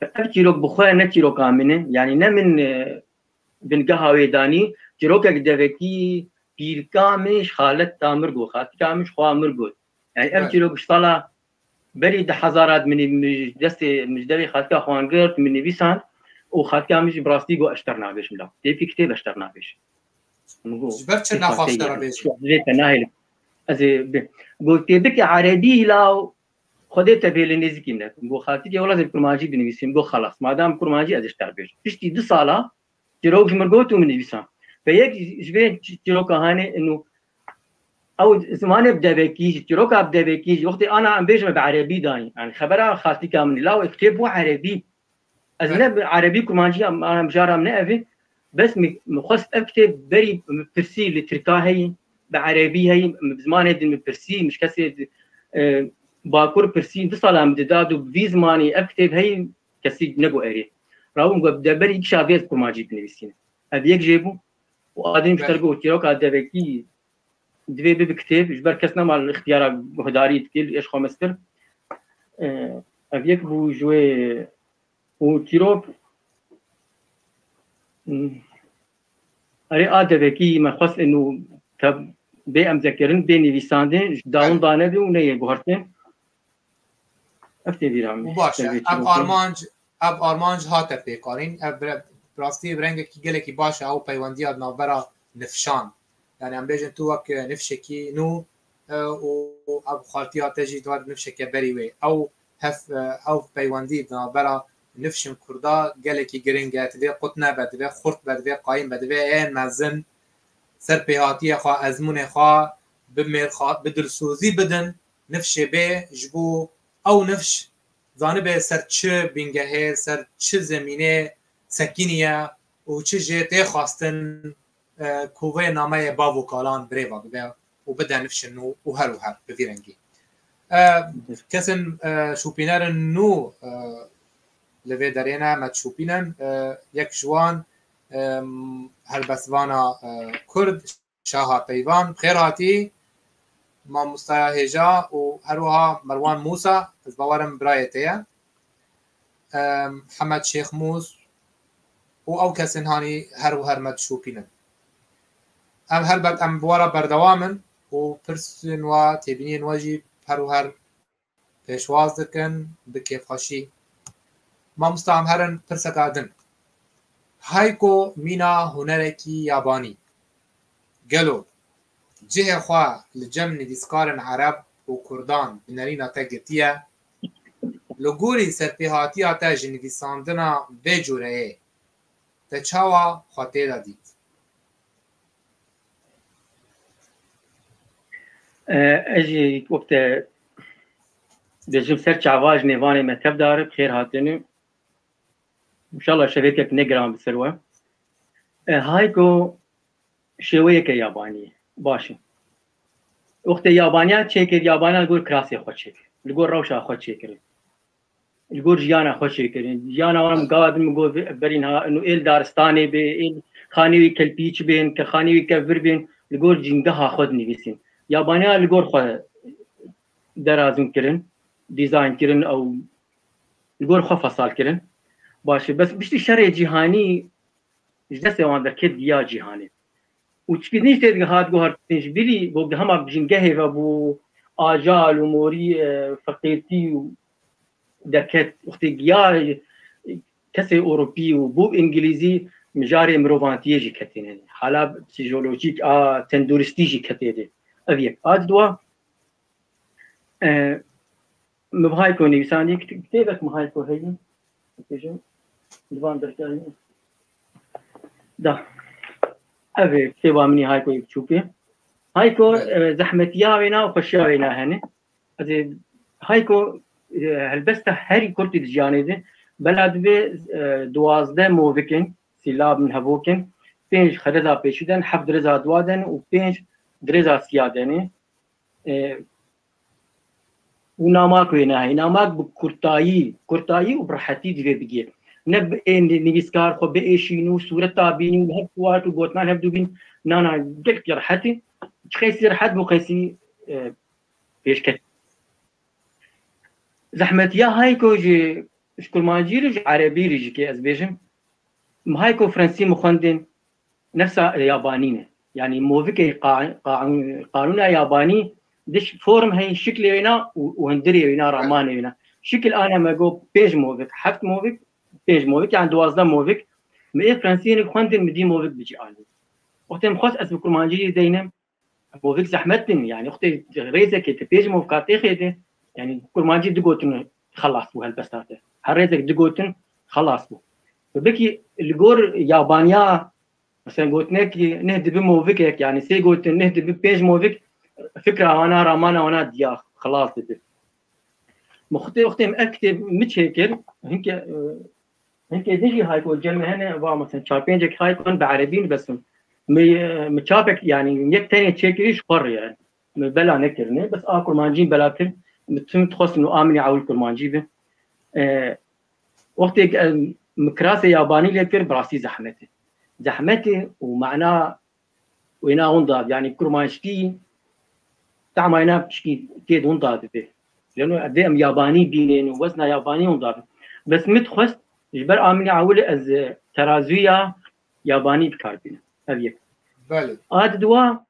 Ev çîrok bi xwe ne çîroka min e. Yanî ne min, e, bingeha wê danî. Çîrokek devekî pîrka min ji xaleta min got, xaltika min ji xwe min got. Yanî ev Evet. çîrok ji sala berî du hezar hat min, min ji destê, min ji devê xaltika xwe girt, min nivîsand û xaltika min jî bi rastî got, "Ez ji te re nabêjim la. Têpî kitêb ez ji te re nabêjim." Min got, Ji ber çi "Tê naxwaze xwestê te re yanî, bêjî? Ji te nahêlim." Ez ê bi-, got, "Tê bike erebî la Xwedê te bê li nêzîkî min." Min got, "Xaltikê, wela ez ê bi kurmancî binivîsim." Min got, "Xelas, madem kurmancî ez ê ji te re bêjim." Piştî du sala çîrok ji min got û min nivîsand. Ve yek ji vê çîroka hanê inu ew zimanê bi devekî jî, çîroka bi devekî jî, wextê ana em bêjime bi erebî dayîn. Yanî xebera xaltika min, la wê kitêb bû erebî. Ez Evet. ne bi erebî kurmancî ya, ana mijara min ne ev e. Bes min, min xwest ev kitêb berî min pirsî li tirka heyî, bi erebî heyî, min bi zimanê din min pirsî, min ji kesê di, e, Bakur pirsî, du sala min dida û bi vî zimanî ev kitêb heyî, kesî negot erê. Rabûm got, "De berî kişa vê ez kurmancî binivîsînim." Ev yek jê bû. Û a din ji te Belê. re got, çîroka devekî divê bibe kitêb, ji ber kes nema li ixtiyara guhdarî dike, li êş xwe mestir. E, ev yek bû ji wê û çîrok, hmm, erê a devekî me xwest inu te bê emzekirin, bê nivîsandin, ji dawin Belê. danebe û neyê guhertin. Ev tê vîra min. Û baş e. Ev çîrokê. Ev armanc, ev armanc hate pêkanîn. Ev bi re-, bi rastî bi rengekî gelekî baş e. Ew peywendiya di navbera nifşan. Yani em bêjin tu wek, e, nifşekî nû, e, û ev xaltiya te jî tu wek nifşeke berî wê. Ew hef, e, ew peywendî di navbera nifşên Kurda gelekî giring e. Divê qut nebe, divê xurt be, divê qayîm be, divê ên mezin serpêhatiyê xwe, ezmûnê xwe bi mêrxa-, bi dilsozî bidin. Nifşê bê ji bo ew nifş zanibe ser çi bingehê, ser çi zemînê sekiniye û çi jê tê xwestin, e, ku vê nameyê bav û kalan birêva bibe û bide nifşin nû û her û her bi vî rengî. E, kesên, e, şopînerin nû, e, li vê derê ne me dişopînin. E, yek ji wan, e, helbestvana, e, Kurd, Şaha Peyvan, bi xêr hatî, mamostaya hêja û her wiha Merwan Mûsa, ez bawerim birayê te ye. Em, Hemed Şêxmûs û ew kesên hanî her û her me dişopînin. Em helbet em bi we re berdewam in û pirsên we, têbîniyên we jî her û her pêşwaz dikin bi kêfxweşî. Mamosta, em herin pirseka din. Hayko mîna hunerekî yabanî. Gelo cihê xwe li cem nivîskarên ereb û kurdan bi nerîna te girtiye? Li gorî serpêhatiya te ji nivîsandina vê cureyê, te çawa xwe tê de dît? E, ez jî wek te dibêjim, ser çava ji nêvanê me tev dare, bi xêr hatine. Înşallah şevêkek ne giran bi ser we. E, Hayko şêweyeke yabanî ye. Baş e. Wextê yabaniya çêkir, yabaniya li gor kirasê xwe çêkir. Li gor rewşa xwe çêkir. Li gor jiyana xwe çêkirin. Jiyana wan min gava din min got, berî niha inu êl daristanê bê, êl xanê wî kelpîç bên, ke xanê wî kevir bên, li gor cîngeha xwe dinivîsîn. Yabaniya li gor xwe derazin kirin, dîzayn kirin, ew li gor xwe fesal kirin. Baş e, bes piştî şerê cîhanî ji destê wan derket giya cîhanê. Û çikî din jî tê dihat guhertin ji bilî, got, hema bi cîngehê ve bû, ajal û morî, e, feqîrtî û derket, wextê giya kesê Ewropî û bû Îngilîzî, mijarê mirovantiyê jî ketîne. Hala psîkolojîk a tenduristî jî ketê de. Ev yek. A diduwa, e, Min bi Hayko nivîsandî, kit-, kitêbek min Hayko heye. Dibêjim, li van derkayî. Da. Ev ê kitêba min î Haykoyê biçûk e. Hayko, Evet. e, zehmetiya wê na û xweşiya wê na hene. Ez ê Hayko, e, helbesta herî kurtî di jiyanê de, bela dibe, e, duwazdeh movikin, sîlab min hevok in, pênc xereza pêşî den, heft dirêza duwa den û pênc dirêza siya denê. E, û namak wê nahê. Namak bi kurtayî, kurtayî û bi rehetî divê bigê. Ne bi ê nivîskar xwe biêşîn û sûreta bînî û hev kuwar û gotinan hevdû bîn. Na, na, gelkî rehetî. Çi qeysî rehet bû qeysî, e, pêşket. Zehmetiya Hayko ji, ji kurmancî re, ji erebî re jî ke ez bêjim. Hayko fransî min xwendin, nefsa yabanî ne. Yanî movikê qa-, qa-, qanûna yabanî diş form heye, şiklê wêna û, û hundirê wêna, ramanê wêna. Şikil ana me got pênc movik, heft movik, pênc movik, yani duwazdeh movik. Me ê fransî hinek xwendin, mi dî movik bi cî anî. Wextê min xwest ez bi kurmancî jî deynim, movik zehmet din, yani wextê rêzekê tu pênc movika têxê de, yani kurmancî digotin xelas bû helbesta te. Her rêzek digotin xelas bû. Belkî li gor yabaniya, mesela gotinek neh dibi movikek, yani sê gotin neh dibi pênc movik, fikra wana, ramana wana diya xelas dibi. Min xwedê wextê min ev kitêb min çêkir, hinke, e, hinkê din jî Hayko cem hene, va mesela çar pêncek Hayko bi erebî nivîsîn. Mi, mi çapek, yani yek tenê çêkirî ji xwe re ye. Mi bela nekirine, bes a kurmancî bela kir, mi tim dixwestin û a min ê ewil kurmancî bi. E, wextê, e, mi kirasê yabanî lê kir, bi rastî zehmet e. Zehmet e û mana wêna winda, yani kurmanckî, tahma wêna pişkî tê winda dibe. Leno dê em yabanî bînin û wezna yabanî winda be. Bes min dixwest ji ber a min ê ewil ez, e, terazûya yabanî bi kar bînim. Ev yek. Belê. A di dua,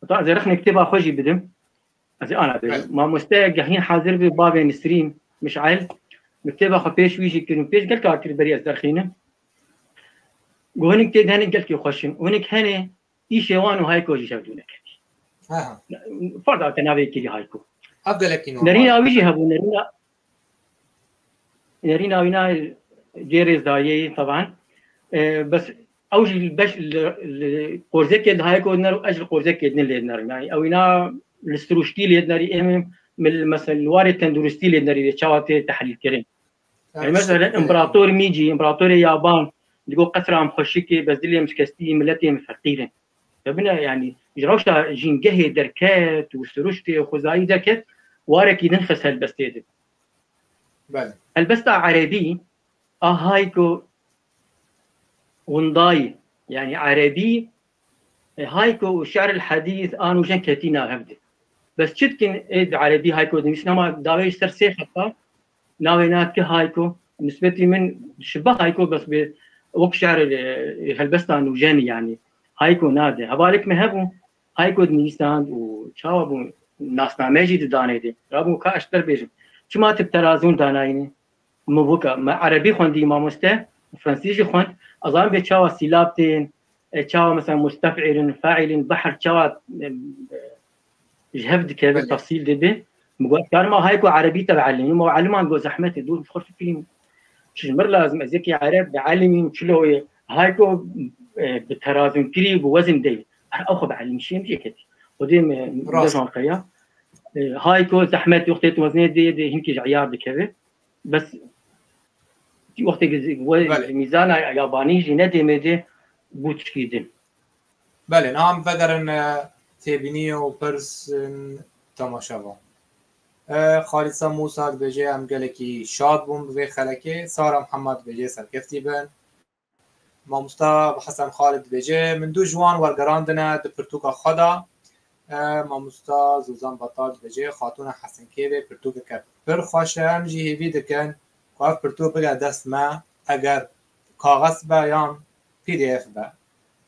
ta ez ê rexnê kitêba xwe jî bidim. Ez ê ana bêjim. Belê. Mamoste gehîn hazir bi bavê Nisrîn, Mişel. Min kitêba xwe pêş wî jî kirin. Pêş gelka kir berî ez derxînim. Got hinek tê de hinek gelkî xweş in. Hinek hene, îşê wan û Hayko jî hevdû neketî. Aha. Ferda te navê kirî Hayko. Ev gelekî normal. Nerîna wî jî hebû, nerîna, nerîna wîna cê rêzdayê, teban. E, bes ew jî beş li, li qorzekê di Hayko dinerim, ez ji qorzekê din lê dinerim. Yani ew wîna li sirûştî lê dinerî, em, em, mesela li warê tenduristî lê dinerî, çawa tê tehlîlkirin. Yani mesela împarator Mîcî, împaratorê yaban, digo qesra em xweşik e, bes dilê em şikestî, miletê em feqîr in. Ve bine yani ji rewşa jîngehê derket û siruştê xwezayî derket, warekî din xist helbestê de. Belê. Helbesta erebî, a Hayko windayî, yani erebî, e, Hayko û şi'ril hedîs a nûjen ketî nav hev de. Bes çi dikin ê di erebî Hayko dinivîsin, ama dawê ji ser sê xeta navê na dike Hayko. Nisbetî min şibe Hayko bes bi wek şi'ril, e, helbesta nûjen, yani Hayko nade. Hevalek me hebû, Hayko dinivîsand û çawa bû, nasname jî didanê de. Rabû ka ez ji te re bêjim. Çima tu bi terazûn danayînî? Min wika, me erebî xwendî mamoste, fransî jî xwend. Ez zanîm vê çawa sîlab tên, e, çawa mesela mustef'ilin, fa'ilin, behr çawa, e, ji hev dikeve, belê, tefsîl dibe. Min got, ez karim a Hayko erebî te bielimîm. Û eliman got zehmet e, dur bi xwe fikirîm. Çi ji mir lazim, ez yekî ereb bielimîm, çilo ye. Hayko, e, bi terazûnkirî, bi wezin dey. Her ew xwe bielimî şiyê min jê ketî. Xwedê min, rast, dejan qeya. E, Hayko zehmet, wextê tu wezinê dê, dê hinkî ji eyar dikeve. Bes wextê ku we, belê, mîzana yabanî jî nedê me dê bû tişkî din. Belê, niha em vegerin, e, têbînî û pirsên temaşevan. E, Xalîsa Mûsa dibêje, em gelekî şad bûn bi vê xelekê. Sara Mihemed dibêje, serkeftî bin. Mamosta Hesen Xalid dibêje, min du ji wan wergerandine di pirtûka xwe de. E, mamosta Zozan Batal dibêje, Xatûna Hesinkê vê pirtûkeke pir xweş e. Em jî hêvî dikin ku ev pirtûk bige dest me, eger kaxez be yan P D F be.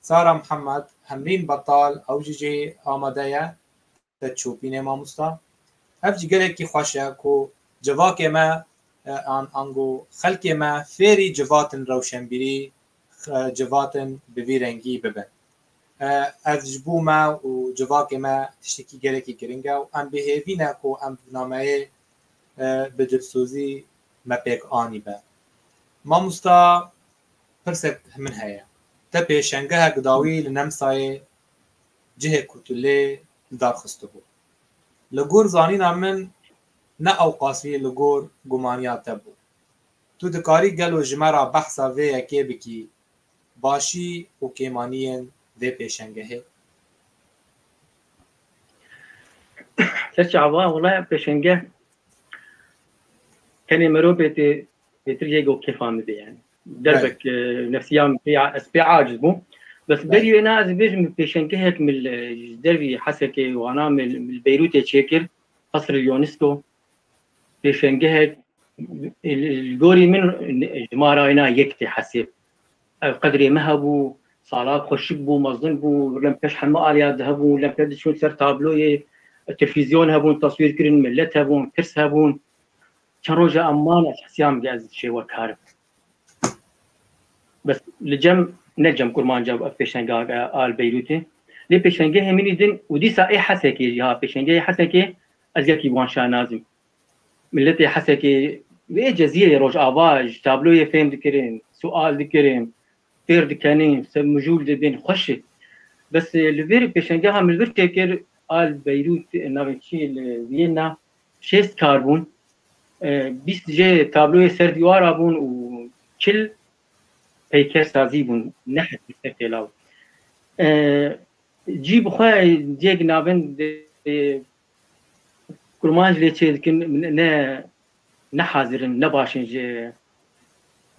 Sara Mihemed, Hemrîn Batal, ew jî jê amade ye. Te çopînê mamosta. Ev jî gelekî xweş e ku civakê me, e, an, ango xelkê me fêrî civatin rewşenbîrî, e, civatin bi vî rengî bibin. E, ev ji bo me û civakê me tiştekî gelekî giring e û em bi hêvî ne ku em bi nameyê, e, bi dilsozî me pêk anî be. Mamosta, pirsek min heye. Te pêşengehek dawî li Nemsayê cihê ku tu lê li dar xistibû. Li gor zanîna min, ne ewqasî li gor gumaniya te bû. Tu dikarî gelo ji me re behsa vê yekê bikî, başî û kêmaniyên vê pêşengehê? Ser çava, wela pêşengeh tenê merov bê tê bêtir yê go kêfa min bê yani. Derbek e, nefsiya min pê, ez pê aciz bûm. Bes berî wêna ez bêjim pêşengehek min li, ji dervî Hesekê wana min li Beyrûtê çêkir, Qesrê UNESCO. Pêşengehek li gorî min jimara wêna yek tê hesêb. Ev qedrê me hebû, sala xweşik bû, mezin bû, lem pêş hemû aliya dihebûn, lem pêş diçûn ser tabloyê, televîzyon hebûn, teswîr kirin, millet hebûn, kirs hebûn. Çend roja em man ez hesiyam ge ez şêwekar im. Bes li cem, ne cem kurmanca ev pêşengeha al Beyrûtê. Lê pêşengehê min î din û dîsa ê Hesekê jî ha pêşengehê Hesekê ez yekî wan şanaz im. Milletê Hesekê wê Cezîrê Rojava ji tabloyê fêm dikirin, sual dikirin, fêr dikenin, se mijûl dibin, xweş e. Bes e, li vir pêşengeha min vir çêkir al Beyrût, e, navê çi li Viyena şêst kar bûn. E, bîst jê tabloyê ser dîwara bûn û çil peyker sazî bûn. Ne hetî ser têlaw. E, cî bi xwe cêk navin de, e, kurmanc lê çê dikin, ne, ne hazir in, ne baş in ji,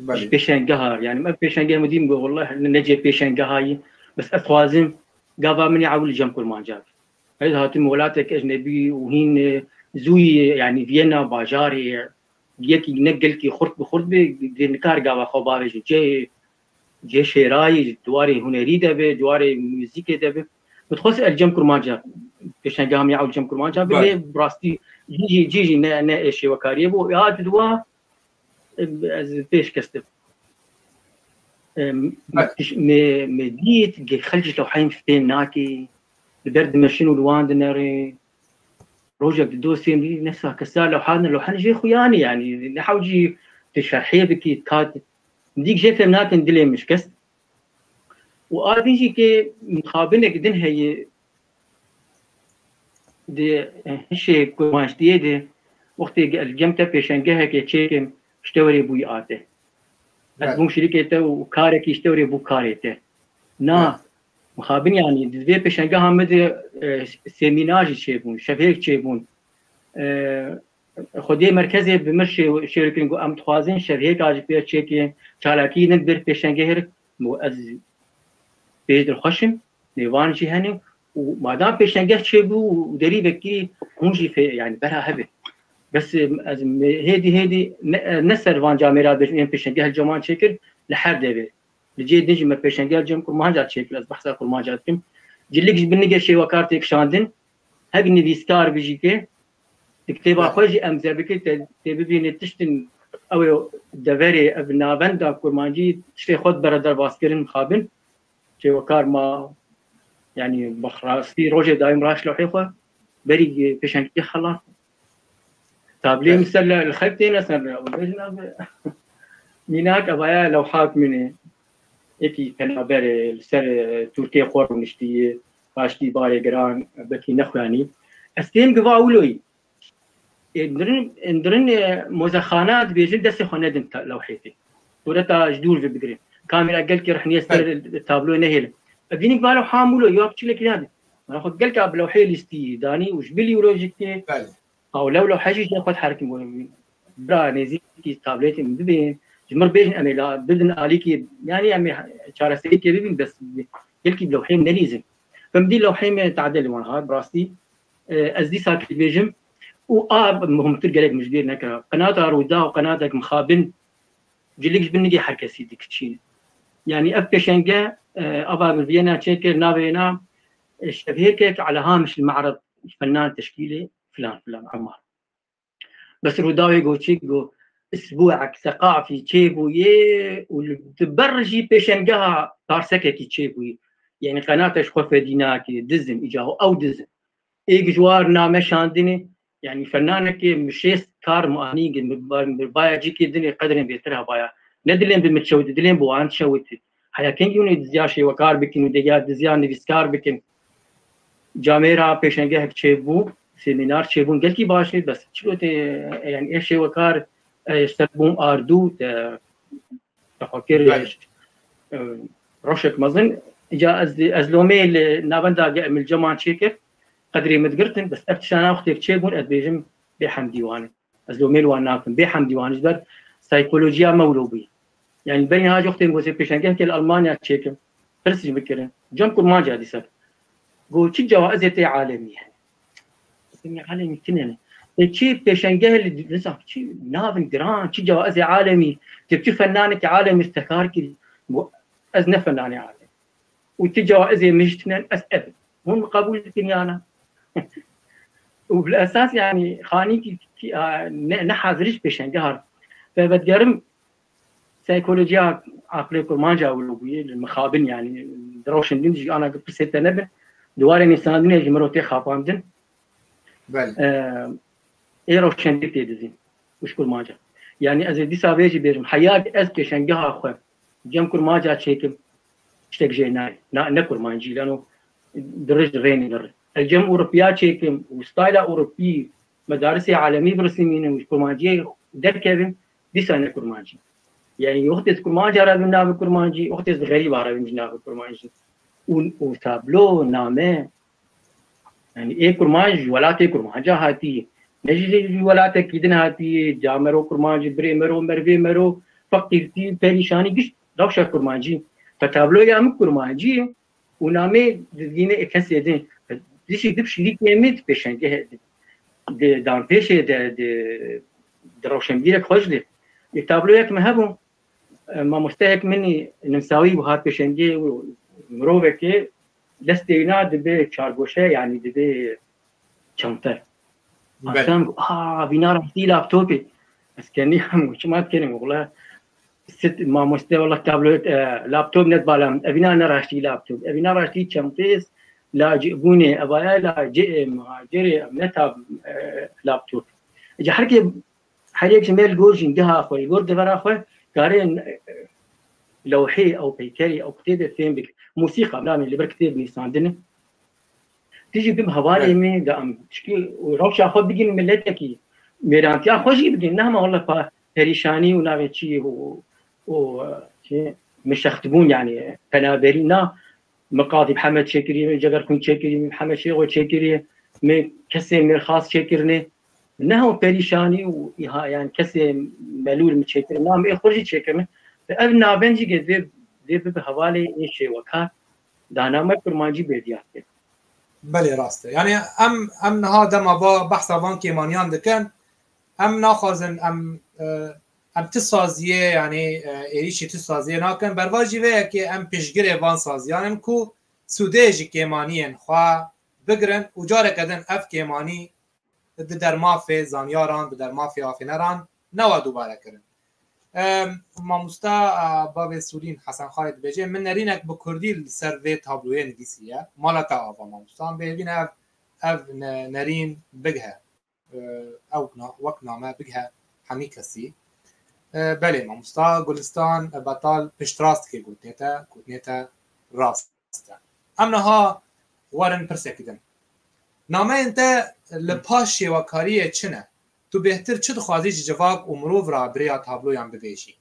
ji pêşengeha. Yani ev pêşengeh min dîm got, wallah ne cê pêşengeha yî. Bes ez xwazim gava min ê ewil cem kurmanca be. Ez hatim welatek ecnebî û hîn, e, zûyî, yani Viyena bajarê, yekî ne gelkî xurt bi xurt be, dê nikar gava xwe bavêje. Cê, cê şêrayî, di warê hunerî de be, di warê muzîkê de be. Min dixwest el cem kurmanca, pêşengeha min ya ew cem kurmanca be, lê bi rastî cî jî, cî jî ne, ne ê şêwekariyê bû. Ya di dua, ez pêş kes dibim. Em, me, me dît, ge xelk ji lewheyên fêm nake, li ber dimeşin û li wan dinere. Rojek di dostên dî, nefsa kesa lewhan, lewhan jê xuyanî, yani, ne hewcî tu şerhê bikî, kat, dîk jê fêm nakin dilê min şikest. Û a din jî ke mixabinek din heye, di hişê kurmançtiyê de, wextê ge-, li cem te pêşengeheke çêkim, ji te werê bûyî ate. Ez bûm şirîkê te û karekî ji te werê bû karê te. Na, mixabin yani, di vê pêşengeha min de, e, semînar jî çêbûn, şevhêk çêbûn. E, Xwediyê merkezê bi min şê-, şêwirkirin, got, em dixwazin şevhêka ji pêr çêkin, çalakî din bir pêşengehê. Got, ez pêş dilxweş im, nêvan jî hene û madam pêşengeh çêbû û derî vekirî hûn jî fê-, yani bera hebe. Bes, em, ez me-, hêdî hêdî ne, ne ser van camêra bêjim, ên pêşengeh li ceman çêkir, li her devê. Li cihê din jî me pêşengeh cem kurmanca çêkir, ez behsa kurmanca dikim. Cilik ji bin nigê şêwekar tê kişandin, hek nivîskar bijî ke, di kitêba xwe jî em zebikê te, tê bibîne tiştin ew ê deverê, ev navenda kurmancî tiştê xwe dibere derbas kirin mixabin. Şêwekar ma, yani bi rastî rojê dayîm raş lewhê xwe, berî pêşengehê xelat. Tablê min ser li xelk têne ser, ew bêjin ev mînak evaya lewhak min e. Yekî penaberê li ser, e, tûrkê xwe rûniştî, paştî barê giran, belkî nexuyanî. Ez têm giva wilo yî. Ê, dirin, dirin, e, mozexana dibêjin destê xwe nedin ta-, lewhê tê. Sureta ji dûr ve bigirin. Kamera gelkî rihniye ser tabloyê nehêlin. Ev vînik va lewha wilo, ya piçûlekî nade. Mana xwe gelka bi lewhê lîstî danî û ji bilî wilo jî tê. Aw lew lew hejî jê xwe diherkim, bira nêzîkî tabletê min bibên, ji mir bêjin em ê la bidin alîkî, yani em ê çareserîkê bibin, bes gelkî bi lewhê min nelîzin. Bi min dî lewhê min tade li wan hat, bi rastî, e, ez dîsa kê dibêjim û a muhimtir gelek min ji bîr nekira. Qenata Rûda û qenatek mixabin cilik ji bin nigê her kesî dikiçîne. Yani ev pêşenge, e, ava min Viyena çêkir, navê na, e, şevhêkek Ala Hamiş el Me'red fenan teşkîlê filan filan Emmar. Bes Rûdawê got çi got, isbuek seqafî çêbûyê û li, di ber jî pêşengeha tarsekekî çêbûyê. Yani qenate ji xwe fedî nake, dizin, îca ew dizin. Êk ji war name şandinê, yani fenanekê min şêst kar min anî, min ba-, min baya cîkê dinê qedrên bêtir hebaya. Ne dilên bi min çewit, dilên bi wan çewit. Heya kengî hûn ê diziya şêwekar bikin û dê ya diziya nivîskar bikin. Camêra pêşengehek çêbû, semînar çêbûn gelkî baş e, bes çilo tê, yani ê şêwekar, e, ser bûn ardû te, te xwe kir, Belê. e, rewşek mezin. Îca ez, ez lomê li navenda ge-, milceman çêkir, qedrê min digirtin, bes ev tiştana wextê çêbûn, ez bêjim bê hemdî wan e. Ez lomê li wan nakim, bê hemdî wan e, ji ber saykolojiya me wilo bûye. Yani berî niha jî wextê min got ez ê pêşengehekê li Almanya çêkim, pirs jî min kirin. Cem kurmanca dîsa. Got çi cewazê tê alemî hene? Gotim ya alemî tune ne. Tê çi pêşengeh li, nizam, çi navin giran, çi cewazê alemî, tê çi fennanekî alemî te kar kirî? Got ez ne fennanê alemî. Û ti cewazê min jî tune ne, ez ev im. Hûn min qebûl dikin ya na? Û bil esas yani xanîkî ki, a, ne, ne hazir ji pêşengeha re. Te vedigerim, saykolojiya aqilê kurmanca wilo bûye, li mixabin yani, di rewşên din jî ana pirsê te nebin. Di warê nivîsandinê jî miro tê xapandin. Belê. Ee, ê rewşenbîr tê dizîn û ji kurmanca. Yani ez ê dîsa vê jî bêjim, heya ez pêşengeha xwe cem kurmanca çêkim, tiştek jê nayê. Na, ne kurmancî, lano dirij rênê dir. Ez cem Ewropiya çêkim û stayla Ewropî, medarisê alemî birisîmînim û ji kurmanciyê derkevim, dîsa ne kurmancî. Yani wextê ez kurmanca re bim navê kurmancî, wextê ez xerîba re bim jî navê kurmancî. Û, û tablo, name, yani ê kurmanc ji welatê kurmanca hatiye. Ne jî ji welatekî din hatiye, camero kurmancî, birê mero, mervê mero, feqîrtî, perîşanî, giş rewşa kurmancî. Te tabloya min kurmancî ye û namê dizgîne ê kesê din. Dişî du şîrîkê min di pêşengehê, di, di danpêşê de, di, di rewşenbîrek xweş de. Ê tabloyek min hebû, e, mamosteyek min nimsawî bû, hat pêşengê û mirovekê destê wîna dibe çargoşe, yani dibe çante. Belê. Aslan got, "Aa, vîna raştî laptopê." Ez kenî hem çima dikirim, wala sit mamoste, wala tablet, e, laptop net bala min. Evîna ne raştî laptop. Evîna raştî çantê, lacibûnê, evaya lacê, muhacirê, em ne tab-, e, laptop. Ca her kê, her yek ji me li gor jîngeha xwe, li gor devera xwe, kare, e, lewhê ew peykerê ew kitêbê fêm bike. Musîqa, bila min li ber kitêb nivîsandine. Tijî bim hevalê Evet. me de em tişkî û rewşa xwe bigin miletekî. Mêrantiya xwe jî bigin. Ne hema wele pa perîşanî û navê çi û, û, çi, mişextibûn yani penaberî na. Me qadî bi heme çêkirî, me cegerxwîn çêkirî, me heme şêxo çêkirî, me kesê mêrxas çêkirine. Ne hema perîşanî û îha, yani kesê melûl me çêkirin. Na me ê xwe jî çêkirine. Ev navend jî dê, dê bibe hevalê ê şêwekar. Dana me kurmancî bê diyar kir. Belê, rast e. Yani em, em niha dema va behsa van kêmaniyan dikin, em naxwazin em, e, em ti saziyê, yani, e, êrîşî ti saziyê nakin. Berva jî vê yekê em piştgirê van saziyan in ku sûdê ji kêmaniyên xwe bigirin û careke din ev kêmanî di dermafê zanyaran, di dermafê afêneran newa dubare kirin. Em, mamosta, e, bavê Sûrîn Hesen Xalid dibêje, min nerînek bi kurdî li ser vê tabloyê nivîsiye. Mala te ava mamosta. Em bêhêvî ne ev, ev ne-, nerîn bighe. E, ew na-, wek name bighe hemî kesî. E, belê mamosta, Gulistan, e, Betal piştrast dike gotinê te, gotinê te rast e. Em niha werin pirsekî din. Nameyên te li paş şêwekariyê çi ne? Tu bêhtir çi dixwazî ji civak û mirov re bi rêya tabloyan bibêjî?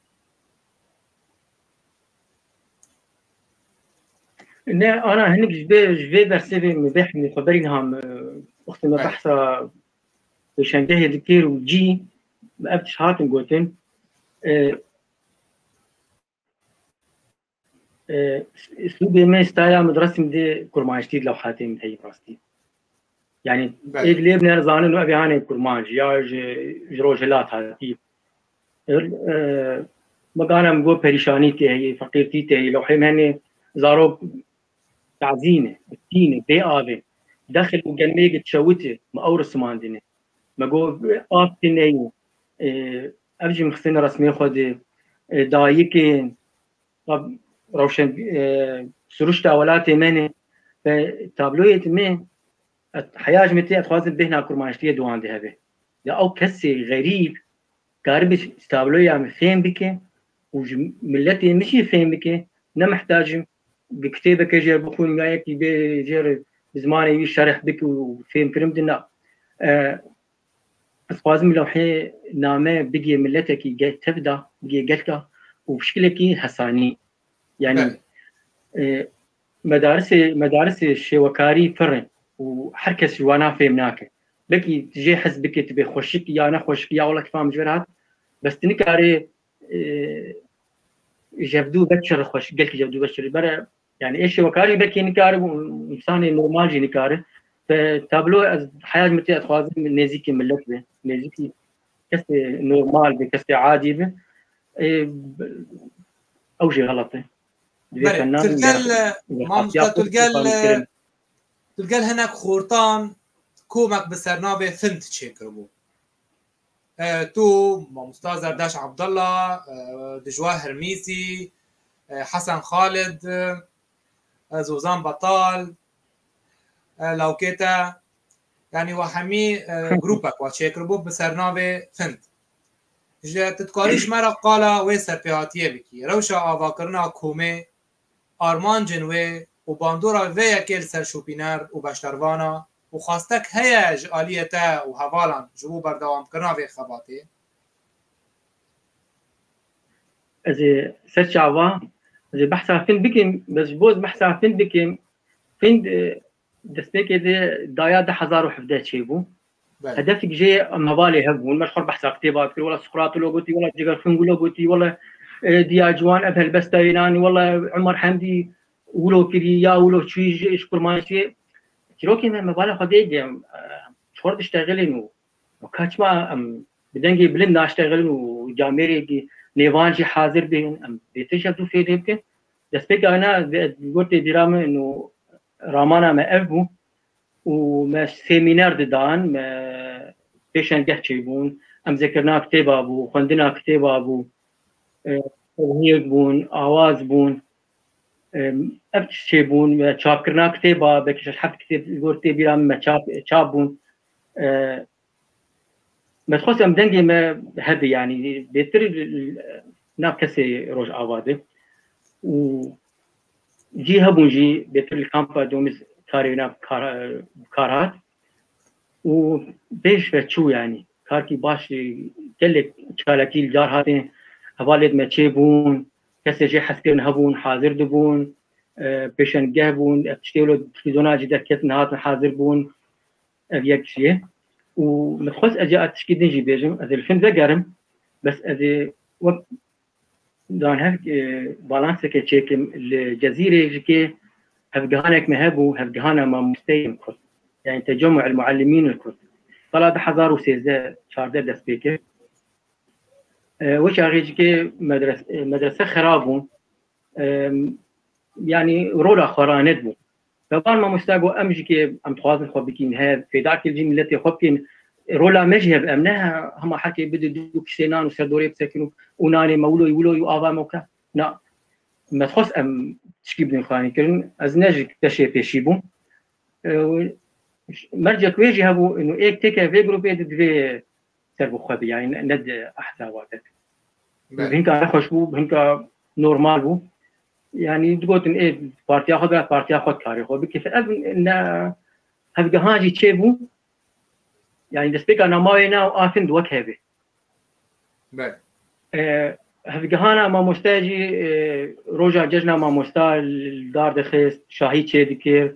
Ne, ana hinek ji vê, ji vê bersê vê min bêhmî xwe berî niha min, wextê me Evet. behsa pêşengehê dikir û cî, me ev tişt hatin gotin. E, e, sûdê me, stayla min di resim de kurmanjtî di lewhatê min heyî rastî. Yani Belê. êk lê bine zanin û ev hanê kurmanc ya ji, ji rojhilat hatî. E, e, me gana min got perîşanî tê heyî, feqîrtî tê heyî, lewhê me hene zarok tazî ne, bitkî ne, bê avê. Dexil û gelmeyê çewitê, me ew risimandine. Me got av tê neyê. E, ev jî min xistine resmê xwe de, e, dayikê, rewşen, e, siruşta welatê me ne. Ve tabloyê me, et, heya ji me tê, ez dixwazim bêhna kurmanjtiyê di wan de hebe. Ya ew kesê xerîb karibe tabloya min fêm bike û ji miletê min jî fêm bike, ne mihtac im bi kitêbeke jê re bixwînim ya yekî bê jê re bi zimanê wî şerh bike û fêmkirin bide, na. E, ez dixwazim lewhê name bigê miletekî ge-, tev de, bigê gelka û bi şikilekî hesanî. Yani, Belê. e, medarisê, medarisê şêwekarî pir in û her kes ji wana fêm nake. Belkî tu jê hez bike, tu bê xweşik ya ne xweşik, ya wela kifam ji vir hat. Bes tu nikarê, e, jevdû vekşer xweş, gelkî jevdû vekşer. Bere, yani ê şêwekarî belkî nikare, însanê normal jî nikare. Te tablo ez heya ji min tê ez dixwazim nêzîkî milet be. Nêzîkî kesê normal be, kesê adî be. E, ew jî xelet e. Divê Belê, fenan tu gel, ya-, e, mamosta, tu gel, e, tu gel hinek xortan komek bi sernavê Find çêkiribû. E, tu, mamosta Zerdaş Abdullah, e, Dijwa Hirmîsî, e, Hesen Xalid, e, Zozan Betal, e, lawkê te, yani we hemî, e, grûpek we çêkiribû bi sernavê Find. Ji, tu dikarî ji me re qala wê serpêhatiyê bikî. Rewşa avakirina komê, armancên wê û bandora vê yekê li ser şopîner û beşdarvana û xwastek heye ji aliyê te û hevalan ji bo berdewamkirina vê xebatê? Ez ê ser çava, ez ê behsa Find bikim, bes ji bo ez behsa Find bikim, Find, e, destpêkê de daya du hezar û hevdeh çêbû. Belê. Hedefek jê em hevalê hev bûn. Me ji xwe behsa kitêba dikir. Wela Sokrato lo gotî, wela Cigerxwîn wilo gotî, wela, e, Diya Ciwan ev helbesta înanî, wela Umar Hemdî wilo kirî, ya wilo çûyî ji, ji Kurmanî çûyê. Çîrokê me, me bala xwe dê, em, e, ji xwe re diştexilin û, û ka çima em bi dengê bilind naştexilin û camêrê nêvan jî hazir bêjin, em bêtir ji hev dû fêdê bikin. Destpêka wina, di, di gor tê bîra min û ramana me ev bû û me semîner didan, me pêşengeh çêbûn, em zêkirina kitêba bû, xwendina kitêba bû, e, tevhiyek bûn, awaz bûn, e, ev tişt çêbûn, me çapkirina kitêba, belkî şeş heft kitêb li gor tê bîra min me çap, çap bûn. E, Me dixwest em dengê me hebe, yanî bêtir nav kesê Rojava de û cî hebûn jî bêtir li kampa Domîz karê wina bi kar, bi kar hat û pêş ve çû, yanî karkî baş, gelek çalakî li car hatin, hevalêt me çêbûn, kesê jê hezkirin hebûn, hazir dibûn, e, pêşengeh bûn, ev tiştê wilo televîzyona jî derketin hatin hazir bûn. Ev yek jî ye. Û min dixwest ez ê tişkî din jî bêjim, ez ê li Find vegerim, bes ez ê wek dan hev, e, balanseke çêkim li Cezîrê jî ke hevgihanek me hebû, hevgihana mamosteyên Kurd. Yani Tecemmu el Muallimîn el Kurd. Sala du hezar û sêzdeh çardeh dest pê kir. E, wek axê jî ke medres-, e, medrese xera bûn. E, yani rola xwe ranet bû. Ve van mamosta got, em jî ke em dixwazin xwe bikîn hev, fêdakê jî miletê xwe bikîn. Rola me jî hev em ne hema herkê bide du kisê nan û ser dorê bisekin û, û nanê me wilo, wilo û ava me ke. Na, me dixwest em tişkî bidin xanî kirin. Ez ne ji teşê pêşî bûm. E, û mercek wê jî hebû, û êk têke vê grûpê di divê ser bi xwe bi, yani ne, ne di ehzaba de. Belê. Hinka nexweş bû, hinka normal bû. Yani digotin, ê partiya xwe bira, partiya xwe karê xwe bike. Ev ne hevgehan jî çêbû. Yani destpêka namawê na û afin di wek hevê. Belê. E, hevgehana mamoste jî, e, roja cejna mamosta li dar dixist, şahî çêdikir.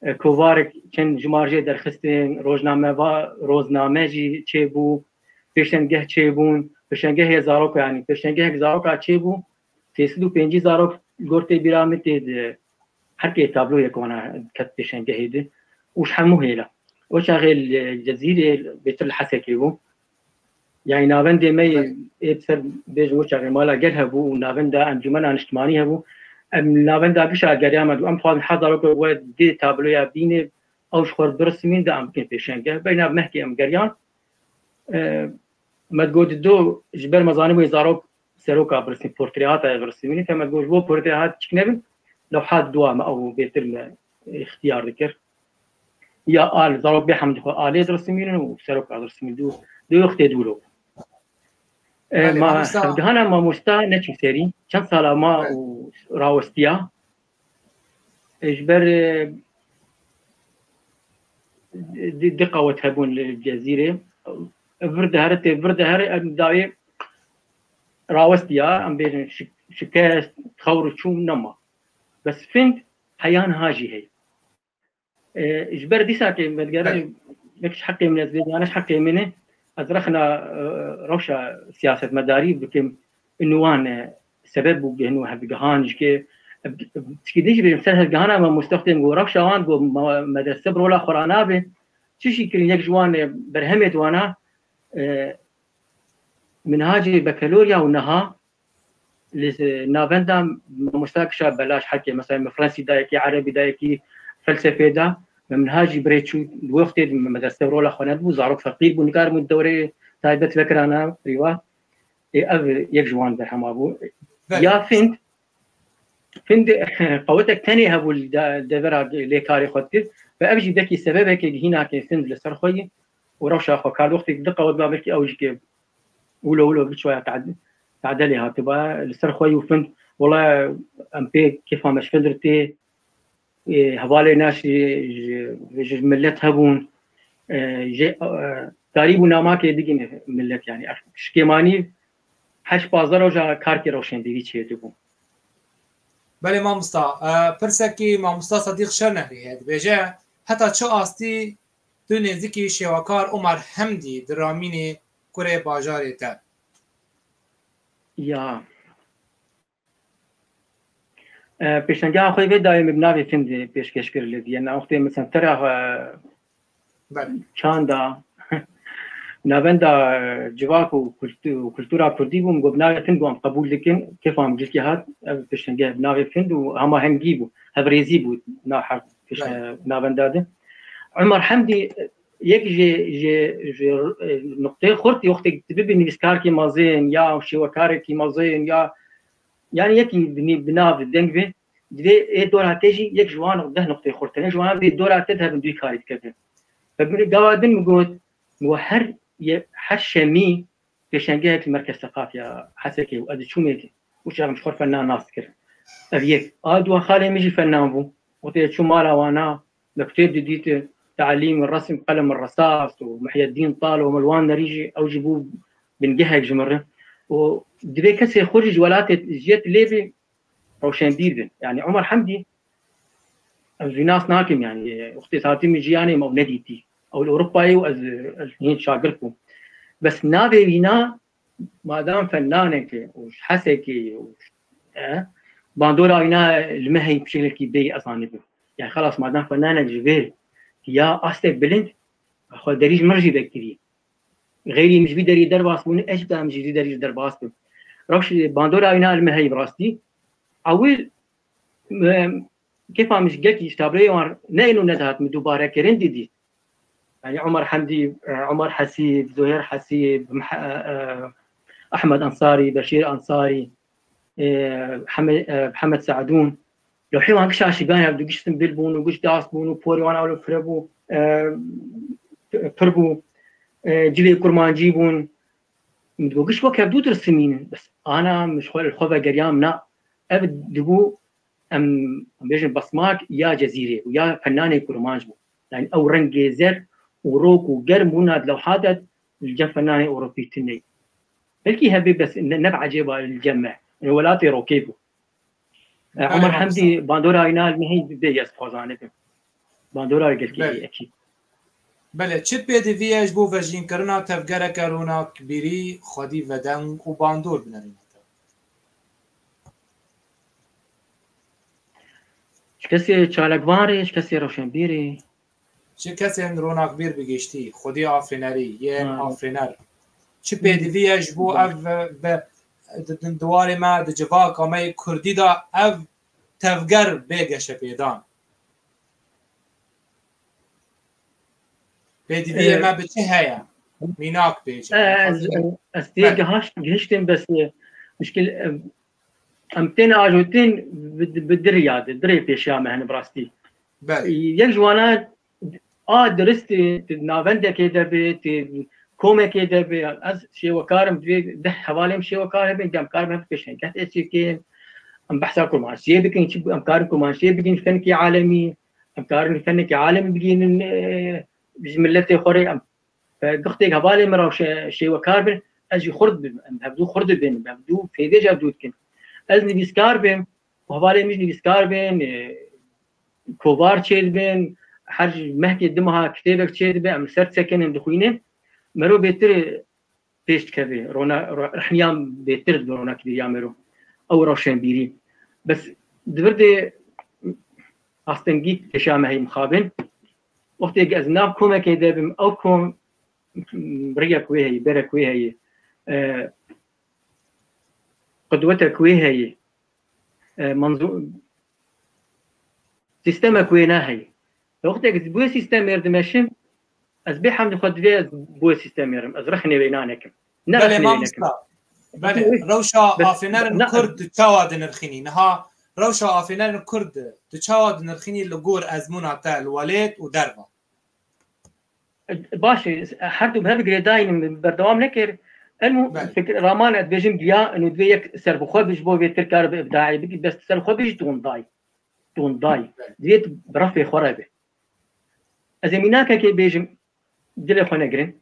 E, kovarek çend jimar jê derxistin, rojnameva-, rozname jî çêbû, pêşengeh çêbûn, pêşengehê zaroka, yanî pêşengehek zaroka çêbû, sê sed û pêncî zarok li gor tê bîra min tê di her kê tabloyek wana ket pêşengehê di û ji hemû hêla. O çaxê li Cezîrê bêtir li Hesekê bû. Yani navendê me yê, ê bi ser bêjin wek çaxê mala gel hebû û navenda Encûmena Niştimanî hebû. Em navenda gişa geriya me dû. Em dixwazin hezar weke we dê tabloya bîne, ew ji xwe re birismîn de em bikin pêşenge. Beyna mehkê em geriyan. E, me digot do ji ber me zanîbû zarok seroka birismîn, portreya te birismîn. Te me digot ji bo portreya te çik nebin, lewha dua me ew bêtir me îxtiyar dikir. Ya al, zarok bê hemd xwe alê dirismînin û serok dirismîn. Du, du wextê dû lo. E, Belê, ma mamosta. Hevgihana mamosta neçû serî. Çend sala ma Belê. Û rawestiya. E, ji ber, e, di, di qawet hebûn li Cezîrê. Vir dihere, tê vir dihere, em dawê rawestiya, em bêjin şi-, şikest, xewr û çûm nema. Bes find heya niha jî heye. E, ji ber dîsa ke me digere, Belê. Yek ji heqê min ez bêjana, ji heqê min e, ez rexna, e, rewşa siyasetmedarî bikim, û wan, e, sebeb bû gihno hevgihan ji ke, e, tişkî din jî bêjim ser hevgihana me mustaxdem got, rewşa wan got, me, medrese bi rola xwe ra nabe, çi jî kirin, yek ji wan, e, berhemê di wana, e, minhacê bekelorya û niha, li navenda mamosta kişa belaş heke, mesela min Fransî dayekî, Erebî dayekî felsefê da, min minhacî birê çû, di wê wextê de medrese rola xwe nedibû, zarok feqîr bû, nikaribûn dewrê taybet vekirana privat. Ê, ev yek ji wan berhema bû. Belê. Ya find, find qewetek tenê hebû li de-, devera lê karê xwe dikir. Ve ev jî belkî sebebekê gihînakê find li ser xwe yî û rewşa xwe kar wextê di qewet ba belkî ew jî ke wilo wilo biçwaya tade-, tadelê hatiba li ser xwe yî û find, wela em pê kêfa me ji find re tê, e, hevalê naş ji, ji, ji millet hebûn, e, ji, e, tarî bû namakê digîne millet, yani, ex-, şikêmanî heşt pazdeh roja karkê rewşenbîrî çêdibû. Belê mamosta, e, pirsekî mamosta Sedîq Şenehrî heye, dibêje, heta çi astî tu nêzikî şêwekar Omer Hemdî diramînî kurê bajarê te? Ya. E, pêşengeha xwe vê dayê min bi navê Findê pêşkêş kir li Viyana. Wextê min sentera xwe Belê. Çanda navenda civak û kultu-, û kultura kurdî bû, min got bi navê Find bû, em qebûl dikin. Kêfa min cilkê hat, ev pêşengeh bi navê Find û hemahengî bû, hevrêzî bû nav her pêş-, Belê. Navenda de. Omer Hemdî yek ji, ji, ji, e, nuqteyê xurt, wextê tu bibî nivîskarkî mezin ya şêwekarekî mezin ya, yani yekî bi nî-, bi nav deng be, divê ê dora te jî yek ji wan deh nuqteyê xurt hene. Ji wana bê dora te dihevin duyî karî dikevin. Ve min gava din min got, min got her ye-, her şemî pêşengehek li Merkez Seqafiya Hesekê û ez diçûm êdî û çaxim ji xwe fenan nas dikir. Ev yek. A dua xalê min jî fenan bû. Wextê çû mala wana, mekteb didît, Te'lîm, Resim, Qelem, Resas û Muhyeddîn Tal û Melwan Nerî jî, ew jî bû bingehek ji min re. Û divê kesê xwe jî ji welatê jêt lê bê, rewşenbîr bin. Yani Omer Hemdî, ez wî nas nakim, yani, wextê ez hatî min jiyanê me ew nedîtî. Ew li Ewropayê û ez, ez hîn şagirt bûm. Bes navê wîna, madam fennanekê û ji Hesekê û, e, bandora wîna li me heyî piçekî bêyî ez anîbim. Yani xelas, madam fennanek ji vê ya astek bilind, xwe derî ji min jî vekirî. Xeyrî min ji vî derî derbas bûn, ez jî em ji vî derî derbas bim. Rewş bandora wîna li me heyî bi rastî. Ewil, em, kêfa min ji gelkî ji tabloyê wan ne êno nedihat, min dubare kirin didî. Yani Omer Hemdî, e, Omer Hesîb, Zuhêr Hesîb, Meh-, e, e, Ehmed Ensarî, Beşîr Ensarî, e, Heme-, e, Mihemed Seedûn. Lewhê wan giş aşîbiyane, ev du giş simbil bûn û giş dast bûn û porê wan ew li fire bû, e, pir bû. E, cilê kurmancî bûn. Min digot, giş wek hevdû dirsimînin. Bes ana min ji xwe li xwe vegeriyam, na, ev dibû, em, em bêjin besmak ya Cezîrê û ya fennanê kurmanc bû. Yani ew rengê zer û rok û germ bûna di lewha de li cem fennanê Ewropî tune ye. Belkî hebe bes ne, ne bi ecêba li cem me. Yani welatê rokê bû. E, Belê, Omer mamosta. Hemdî bandora wîna li me heyî bê, ez dixwazim bikim. Bandora gelkî Belê. Heyî ekî. Belê, çi pêdivî ye ji bo vejînkirina tevgereke ronakbîrî xwedî vedeng û bandor binerîne te? Ji kesê çalakvan rê, ji kesê rewşenbîrê. Ji kesên ronakbîr bi giştî, xwedî afirînerî, yên Ha. afirîner. Çi pêdivî ye ji bo ev be, di, di, di warê me, di civaka me yê kurdî de ev tevger bê geşepêdan? Pêdiviyê Ee, me bi çi heye? Mînak bêje. Ez, ez tê Belê. Gihaş-, gihiştim, bes, e, mişkil, e, em tên ajotin bi, bi dir ya de, dirê pêşiya me hene bi rastî. Belê. Yek ji wana a dirist, e, tu navendekê de be, tu komekê de be, ez şêwekarim divê deh hevalê min şêwekar hebin, em karin hev pêşengeh têsîr bikin, em behsa kurmanciyê bikin, çi em karin kurmanciyê bigin, fenekî alemî, em karin fenekî alemî bigînin, e, ji miletê xwe rê em, e, gixtêk hevalê min re şê-, şêwekar bin, ez jî xurt bim, em hevdû xurt dibin, em hevdû fêdê ji hevdû dikin. Ez nivîskar bim, û hevalê min jî nivîskar bin, e, kovar çêdibin, her mehkê du meha kitêbek çêdibe, em ser disekinin, dixwînin. Mero bêtir pêş dikeve, rona-, ro-, rehniyan bêtir dibe ronakbîriya mero. Ew rewşenbîrî. Bes di vir de astengî kêşa me heye mixabin. Wextê ez nav komekê de bim, ew kom riyek wê heye, berek wê heye, e, qudwetek wê heye, e, manzû-, sîstemek wê naheye. Wextê ez bi wê sîstemê re dimeşim, ez bê hemdî xwe divê ez bi wê sîstemê re bim. Ez rexnê wê nanekim. Ne Belê, rexnê wê nekim. Mamosta. Belê, Wê-, rewşa bes-, afênerên na- Kurd tu çawa dinirxînî? Niha rewşa afênerên Kurd tu çawa dinirxînî li gor ezmûna te li welêt û derva? Baş e, her du bi hev girêdayî ne, berdewam nekir. Elmû Belê. Fikir raman ez dibêjim giya, eno divê yek serbixwe bi ji bo vê tirkar bi ibdaî bikî, bes tu serbixwe bijî tu windayî. Tu windayî. Belê. Divê tu bi refê xwe re be. Ez ê mînakekê bêjim, dilê xwe negirin.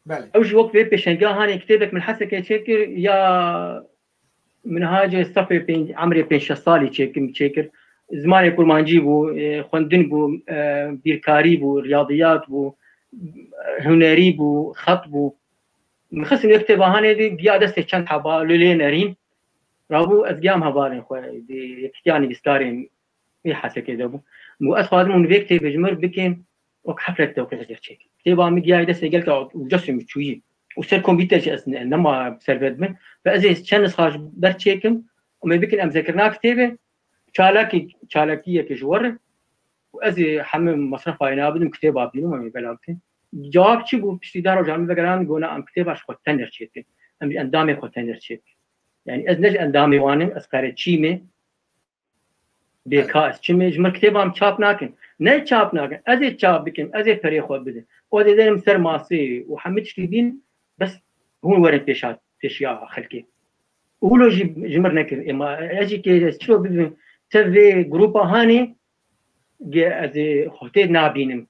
Belê. Ew jî wek vê pêşengiya hanê kitêbek min Hesekê çêkir ya Minhacê sefê pênc, emrê pênc şeş salî çêkim, çêkir. Zimanê kurmancî bû, e, xwendin bû, e, bîrkarî bû, riyadiyat bû, hunerî bû, xet bû. Min xistin wê kitêba hanê dî, giya destê çend heba, lê lê nerîn. Rabû ez giyam hevalên xwe, dê yekitiya nivîskarên wê Hesekê de bû. Got, ez xwazim hûn vê kitêbê ji mir bikin, wek heflet de wek ez çêkim. Kitêba min giyayê destê gelka û cesê min çûyî. Û ser kompîter jî ez ne-, nema ser vê dibin. Ve ez ê çend nisxa ji ber çêkim û me bikin emzekirina kitêbê. Çalakî, çalakiyeke ji we re. Û ez ê hemû mesrefa wê nabidim, kitêba bînim, em ê belav bikin. Cewab çi bû? Piştî deh rojan min vegeran, gona em kitêba ji xwe tener çêkin. Em ji endamê xwe tener çêkin. Yani ez ne ji endamê wan im, ez qereçî me. Bê Evet. ka ez çimê, ji mir kitêba min çap nakin. Ne çap nakin, ez ê çap bikim, ez ê perê xwe bidim. O dê derim ser masê û hemî tiştî bîn, bes hûn werin pêşa, pêşiya xelkê. Û wilo jî ji mir nekir. Ema ez jî kê ez çilo bibim, te vê grupa hanê, ge ez ê xwe tê nabînim.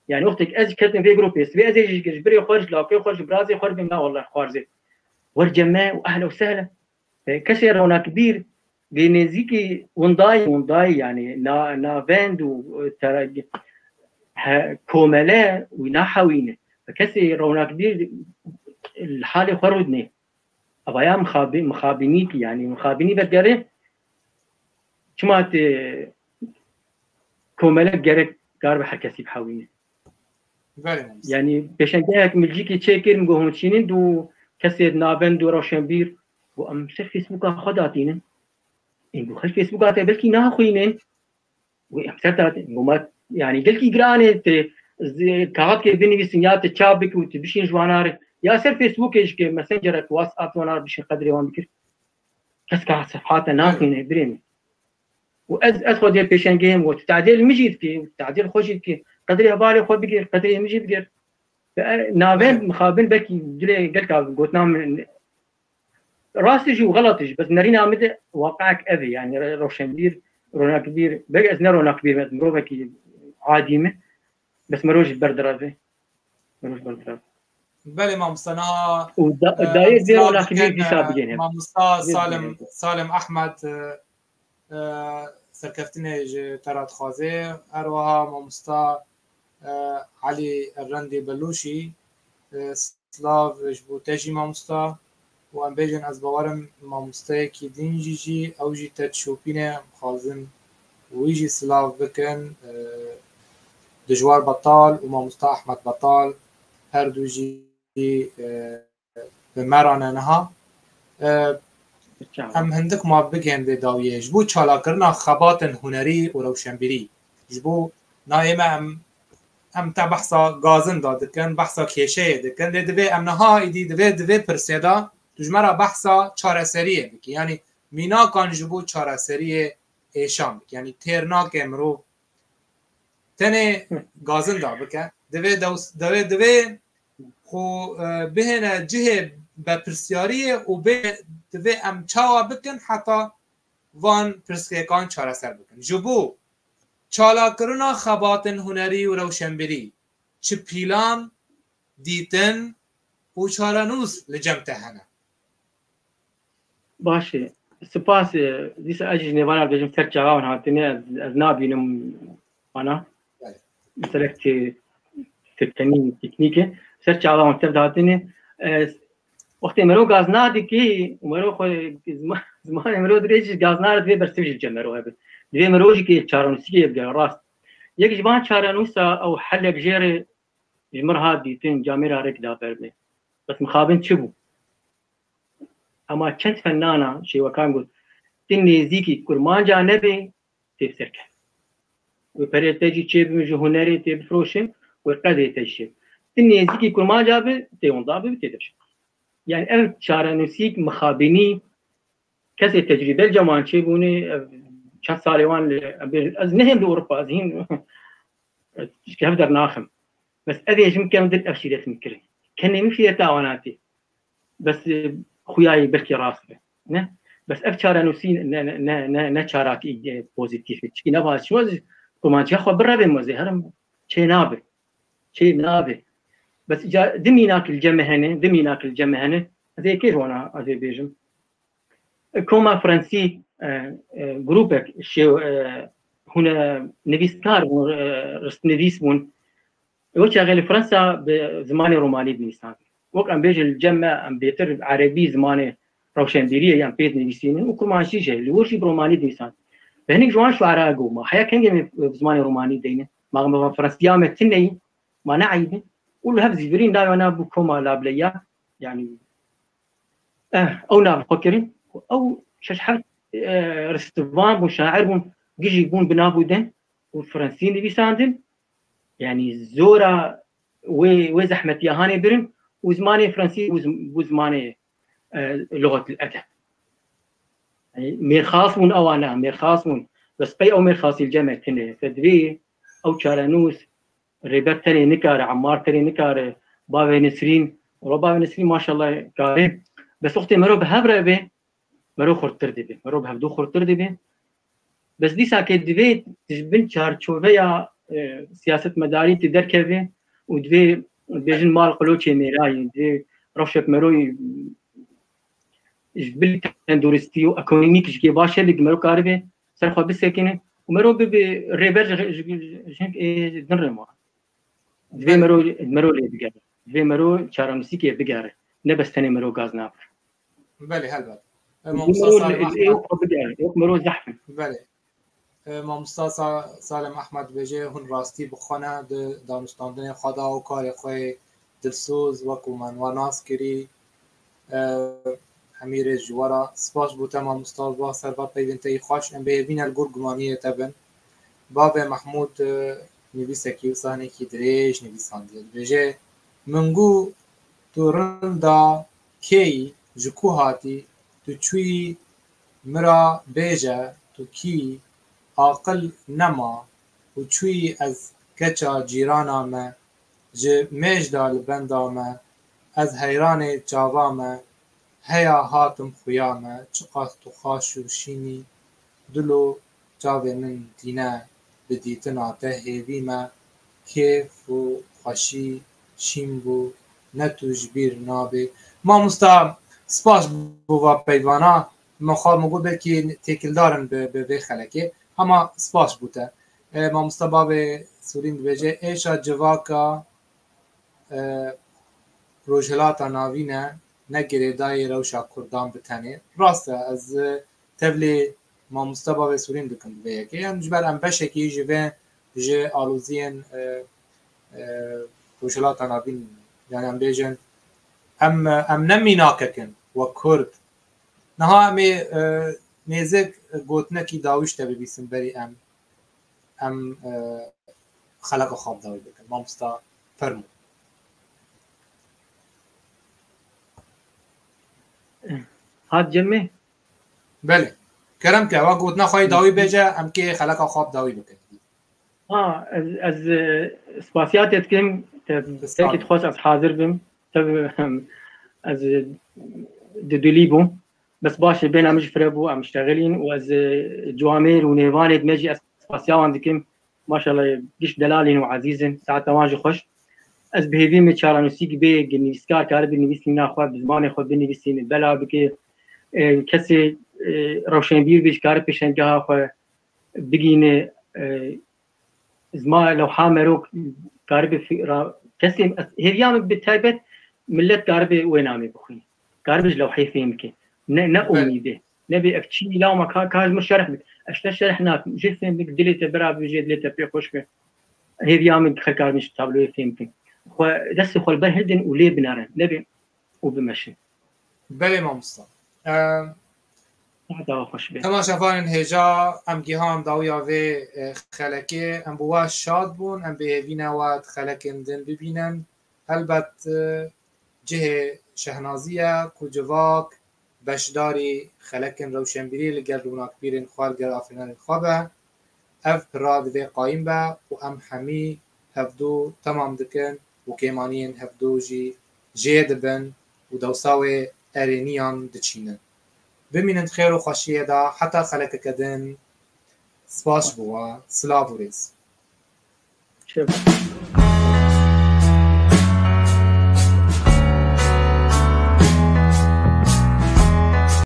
Yani wextek ez ketim vê grupê, sibê ez ê ji, ji birê xwe, ji lawkê xwe, ji birazê xwe bim, na wallah xwarzê. Wer ceme û ehle û sehle. E, kesê ronakbîr, vê nêzîkî windayî, windayî yani na-, navend û, e, tera-, he, komele wî nahewîne. Kesê ronakbîr li halê xwe rûdinê. Ava ya mixabi-, mixabinî ki, yani mixabinî vegere, çima te komele gerek kar bi her kesî bihewîne. Belê, mamoste. Yani pêşengehek milcîkê çêkir, min got hûn çînin du kesê navend û rewşenbîr, got em ser Facebooka xwe datînin. Ên got xelk Facebooka te belkî naxwînin. Wê em ser te hatin. Got ma, yani gelkî giran e, te zi-, kaxatkê binivîsin ya te çap bikî û tu bişîn ji wana re. Ya ser Facebookê jî ke Messengerek, WhatsApp wana re bişîn qedrê wan bikir. Kes ka sefhata naxwîne, birê min. Û ez, ez xwe dê pêşengehê me, û tu tadêl min jî dikî, û tu tadêl xwe jî dikî. Qedrê hevalê xwe bigir, qedrê min jî bigir. Ve, e, navend mixabin belkî dilê gelka gotina min rastî jî û xelatî jî, bes nerîna min de waqiek ev e, yani re-, rewşenbîr, ronakbîr, belkî ez ne ronakbîr me, mirovekî adî me, bes mero jî berdirav e. Mero jî berdirav. Belê mamoste, niha, Û da-, e, dayê em vê silav ronakbîr dikin, dîsa e, bigihîne. Mamosta Vê Salim, bigihîne. Salim Ahmed, e, e, serkeftinê ji te re dixwaze. Her wiha mamosta, e, Elî Erendê Belûşî, e, silav ji bo te jî mamosta. Û em bêjin ez bawerim mamosteyekî din jî jî ew jî te dişopîne, em dixwazin wî jî silav bikin. E, Dijwar Betal û mamosta Ahmed Betal her du jî, e, bi me re ne niha. E, Çawa? Em hindik ma bigihên vê dawiyê. Ji bo çalakirina xebatên hunerî û rewşenbîrî, ji bo nayê me em, em te behsa gazinda dikin, behsa kêşeyê dikin. Lê divê em niha êdî divê, divê pirsê de tu ji me re behsa çareseriyê bikî. Yanî mînakan ji bo çareseriyê êşan bikî. Yanî têr nake mirov tenê Hı. gazinda bike. Divê dews-, divê, divê xwe, e, bihêne cihê berpirsyariyê û bê, divê em çawa bikin heta van pirsgirêkan çareser bikin. Ji bo çalakirina xebatên hunerî û rewşenbîrî, çi pîlan, dîtin û çarenûs li cem te hene? Baş e. Spas e. Dîsa ez jî ji nêvanan dibêjim ser çawa hûn hatine, ez, ez nabînim ana. Mesele te-, teknî-, teknîk e. Ser çawa hûn tev de hatine. Ez, wextê mero gazna dikî û mero xwe zima-, zimanê mero dirêj jî gazna re divê bersiv jî li cem mero hebe. Divê mero jî kê çarenûsîkê bigere rast. Yek ji van çarenûsa ew helek jê re ji min re hat dîtin, camêra rek da ber me. Bes mixabin çi bû? Ema çend fennana şêwekan got, ti nêzîkî kurmanca nebê, tê bi ser kevin. Wê perê te jî çêbin ji hunerê tê bifroşin, wê qedê te jî çêbin. Ti nêzîkî kurmanca bi, tê winda bi, tê deşa. Yani ev çarenûsîk mixabinî kesê tecrîbe li cem wan çêbûne, ev çend salê wan li, em bêjin, ez nehêm li Ewropa, ez hîn ji hev dernaxim. Bes ev ê ji min kevin dil ev şîret min kirin. Kenê min şîreta wan hatî. Bes, e, xuyayê belkî rast be. Ne? Bes ev çarenûsî ne, ne, ne, ne, ne çarakî, e, pozîtîf e. Çikî nava çima ez kurmanciya xwe birevê me zê herim çê nabe. Çê nabe. Bes îca di mînak li cem me hene, di mînak li cem me hene. Ez ê kê ji wana ez ê bêjim. Koma Fransî, e, e, grûpek şêw, e, hûn, e, nivîskar bûn, e, ristnivîs bûn. Wek çaxê li Fransa bi zimanê romanî dinivîsandin. Wek em bêjin li cem me em bêtir erebî zimanê rewşenbîriyê yan pê dinivîsînin û kurmanc jî jê li wir jî bi romanî dinivîsandin. Bi hinek ji wan şuara got, ma heya kengê me bi zimanê romanî deynin? Ma me van Fransiya me tune yî, ma ne eyb e? Û li hev zîvirîn navê wan bû koma lableya, yanî, eh, ew nav xwe kirin. Ew şeş heft, eh, ristivan bûn, şair bûn, gijî bûn bi nav û den û Fransî nivîsandin. Yanî zora wê, wê zehmetiya hanê birin û zimanê Fransî bû zim-, bû zimanê, e, luxet edeb. Yanî mêrxas bûn ewana, mêrxas bûn. Bes qey ew mêrxasî li cem me tune. Te divê ew çarenûs, Rêber tenê nikare, Emmar tenê nikare, bavê Nesrîn, wala bavê Nesrîn maşallah kare. Bes wextê mero bi hev re be, mero xurttir dibe. Mero bi hevdû xurttir dibe. Bes dîsa ke divê ji bin çarçoveya, e, siyasetmedarî tu derkeve û divê bêjin mal qiloçê mêrayî, divê rewşek mero ji bil tenduristî û ekonomîk ji kê baş e, lê mero karibe ser xwe bisekine û mero bibe rêber ji, ji, ji, ji, ê, din re ma. Divê mero, mero lê bigere. Divê mero çarenûsîkê bigere. Ne bes tenê mero gaz nabir. Belê, helbet. E, Divê mamosta mero Salim lê, lê Ahmed. Xwe bigere. Yok mero zehf in. Belê. E, mamosta Sa-, Salim Ahmed dibêje, hûn rastî bi xwe ne di danûstandinê xwe de û karê xwe yê dilsoz wekû me wa nas kirî. E, hemî rêz ji we re. Spas bo te mamosta, va ser va peyvên te yî xweş. Em bi hêvî ne li gor gumaniyê te bin. Bavê Mehmûd, e, nivîsekî û sahnekî dirêj nivîsandiye. Dibêje, min got, tu rinda kê yî, ji ku hatî, tu çûyî, min ra bêje, tu kî yî, aqil nema û çûyî ez keça cîrana me, ji mêj de li benda me, ez heyranê çava me, heya hatim xuya me, çiqas tu xaş û şînî, dilo çavê min tîne bi dîtina te hêvî me, kêf û xweşî şîn bû, ne tu ji bîr nabê. Mamosta, spas bo va peyvana, min xwe min got belkî têkildar in bi, bi vê xelekê, hema spas bo te. E, mamosta bavê Sûrîn dibêje, êşa civaka, e, Rojhilata Navîn e, ne girêdayî rewşa Kurdan bi tenê. Rast e, ez, e, tevlî mamosta bavê Sûrîn dikim bi vê yekê. Em ji ber em beşekî ji vê, ji aloziyên, e, e, Rojhilata Navîn, yani em bêjin, em, em ne mînakek in, wek Kurd. Niha em ê, e, nêzik gotinekî dawî ji te bibîsim berî em, em, e, xeleka xwe bi dawî bikin. Mamosta, fermo. Hat cem me? Belê. Kerem ke, wa gotina xwe yê dawî bêje, em kê xeleka xwe bi dawî bikin. Ha, ez, ez, e, spasiya te dikim, te, Sağ ol. Belkî dixwest ez hazir bim. Tabii, em, ez, e, di dilî bûm. Bes baş e, bêhna min jî fire bû, em ştexilîn û ez, e, ciwamêr û nêvanê me jî ez spasiya wan dikim. Maşallah, giş delalîn û ezîzin, saeta wan jî xweş. Ez bi hêvî me çaranûsîk bê, nivîskar karibe nivîsîna xwe bi zimanê xwe binivîsîne, bela bike, e, kesê, e, rewşenbîr bê, ji karibe pêşengeha xwe bigîne, e, zima lewha merok karibe fi-, ra-, kesê, hêviya min bi taybet millet karibe wê namê bixwîne. Karibe ji lewhê fêm bike. Ne, ne Belê. Umîdê. Nebê ev çi lawma ka, ka ji min şerh bik. Ez te şerh nakim. Jê fêm bik, dilê te bira bi jê, dilê te pê xweş be. Hêviya min xelk karin ji tabloyê fêm bikin. Xwe, destê xwe li ber hildin û lê binerin. Nebê û bimeşin. Belê mamosta. Em, Dawa xweş be. Temaşevanên hêja, em gihan dawiya vê, e, xelekê. Em bi we şad bûn, em bi hêvî ne we di xelekên din bibînin. Helbet, e, cihê şehnazî ye ku civak beşdarî xelekên rewşenbîrî li gel rûnakbîrên xwe, li gel afirînerên xwe be. Ev pira divê qayîm be û em hemî hevdû temam dikin û kêmaniyên hevdû jî jê dibin û dewsa wê erêniyan diçînin. Bimînin di xêr û xweşiyê de heta xelekeke din. Spas ji bo we. Silav û rêz. Çi?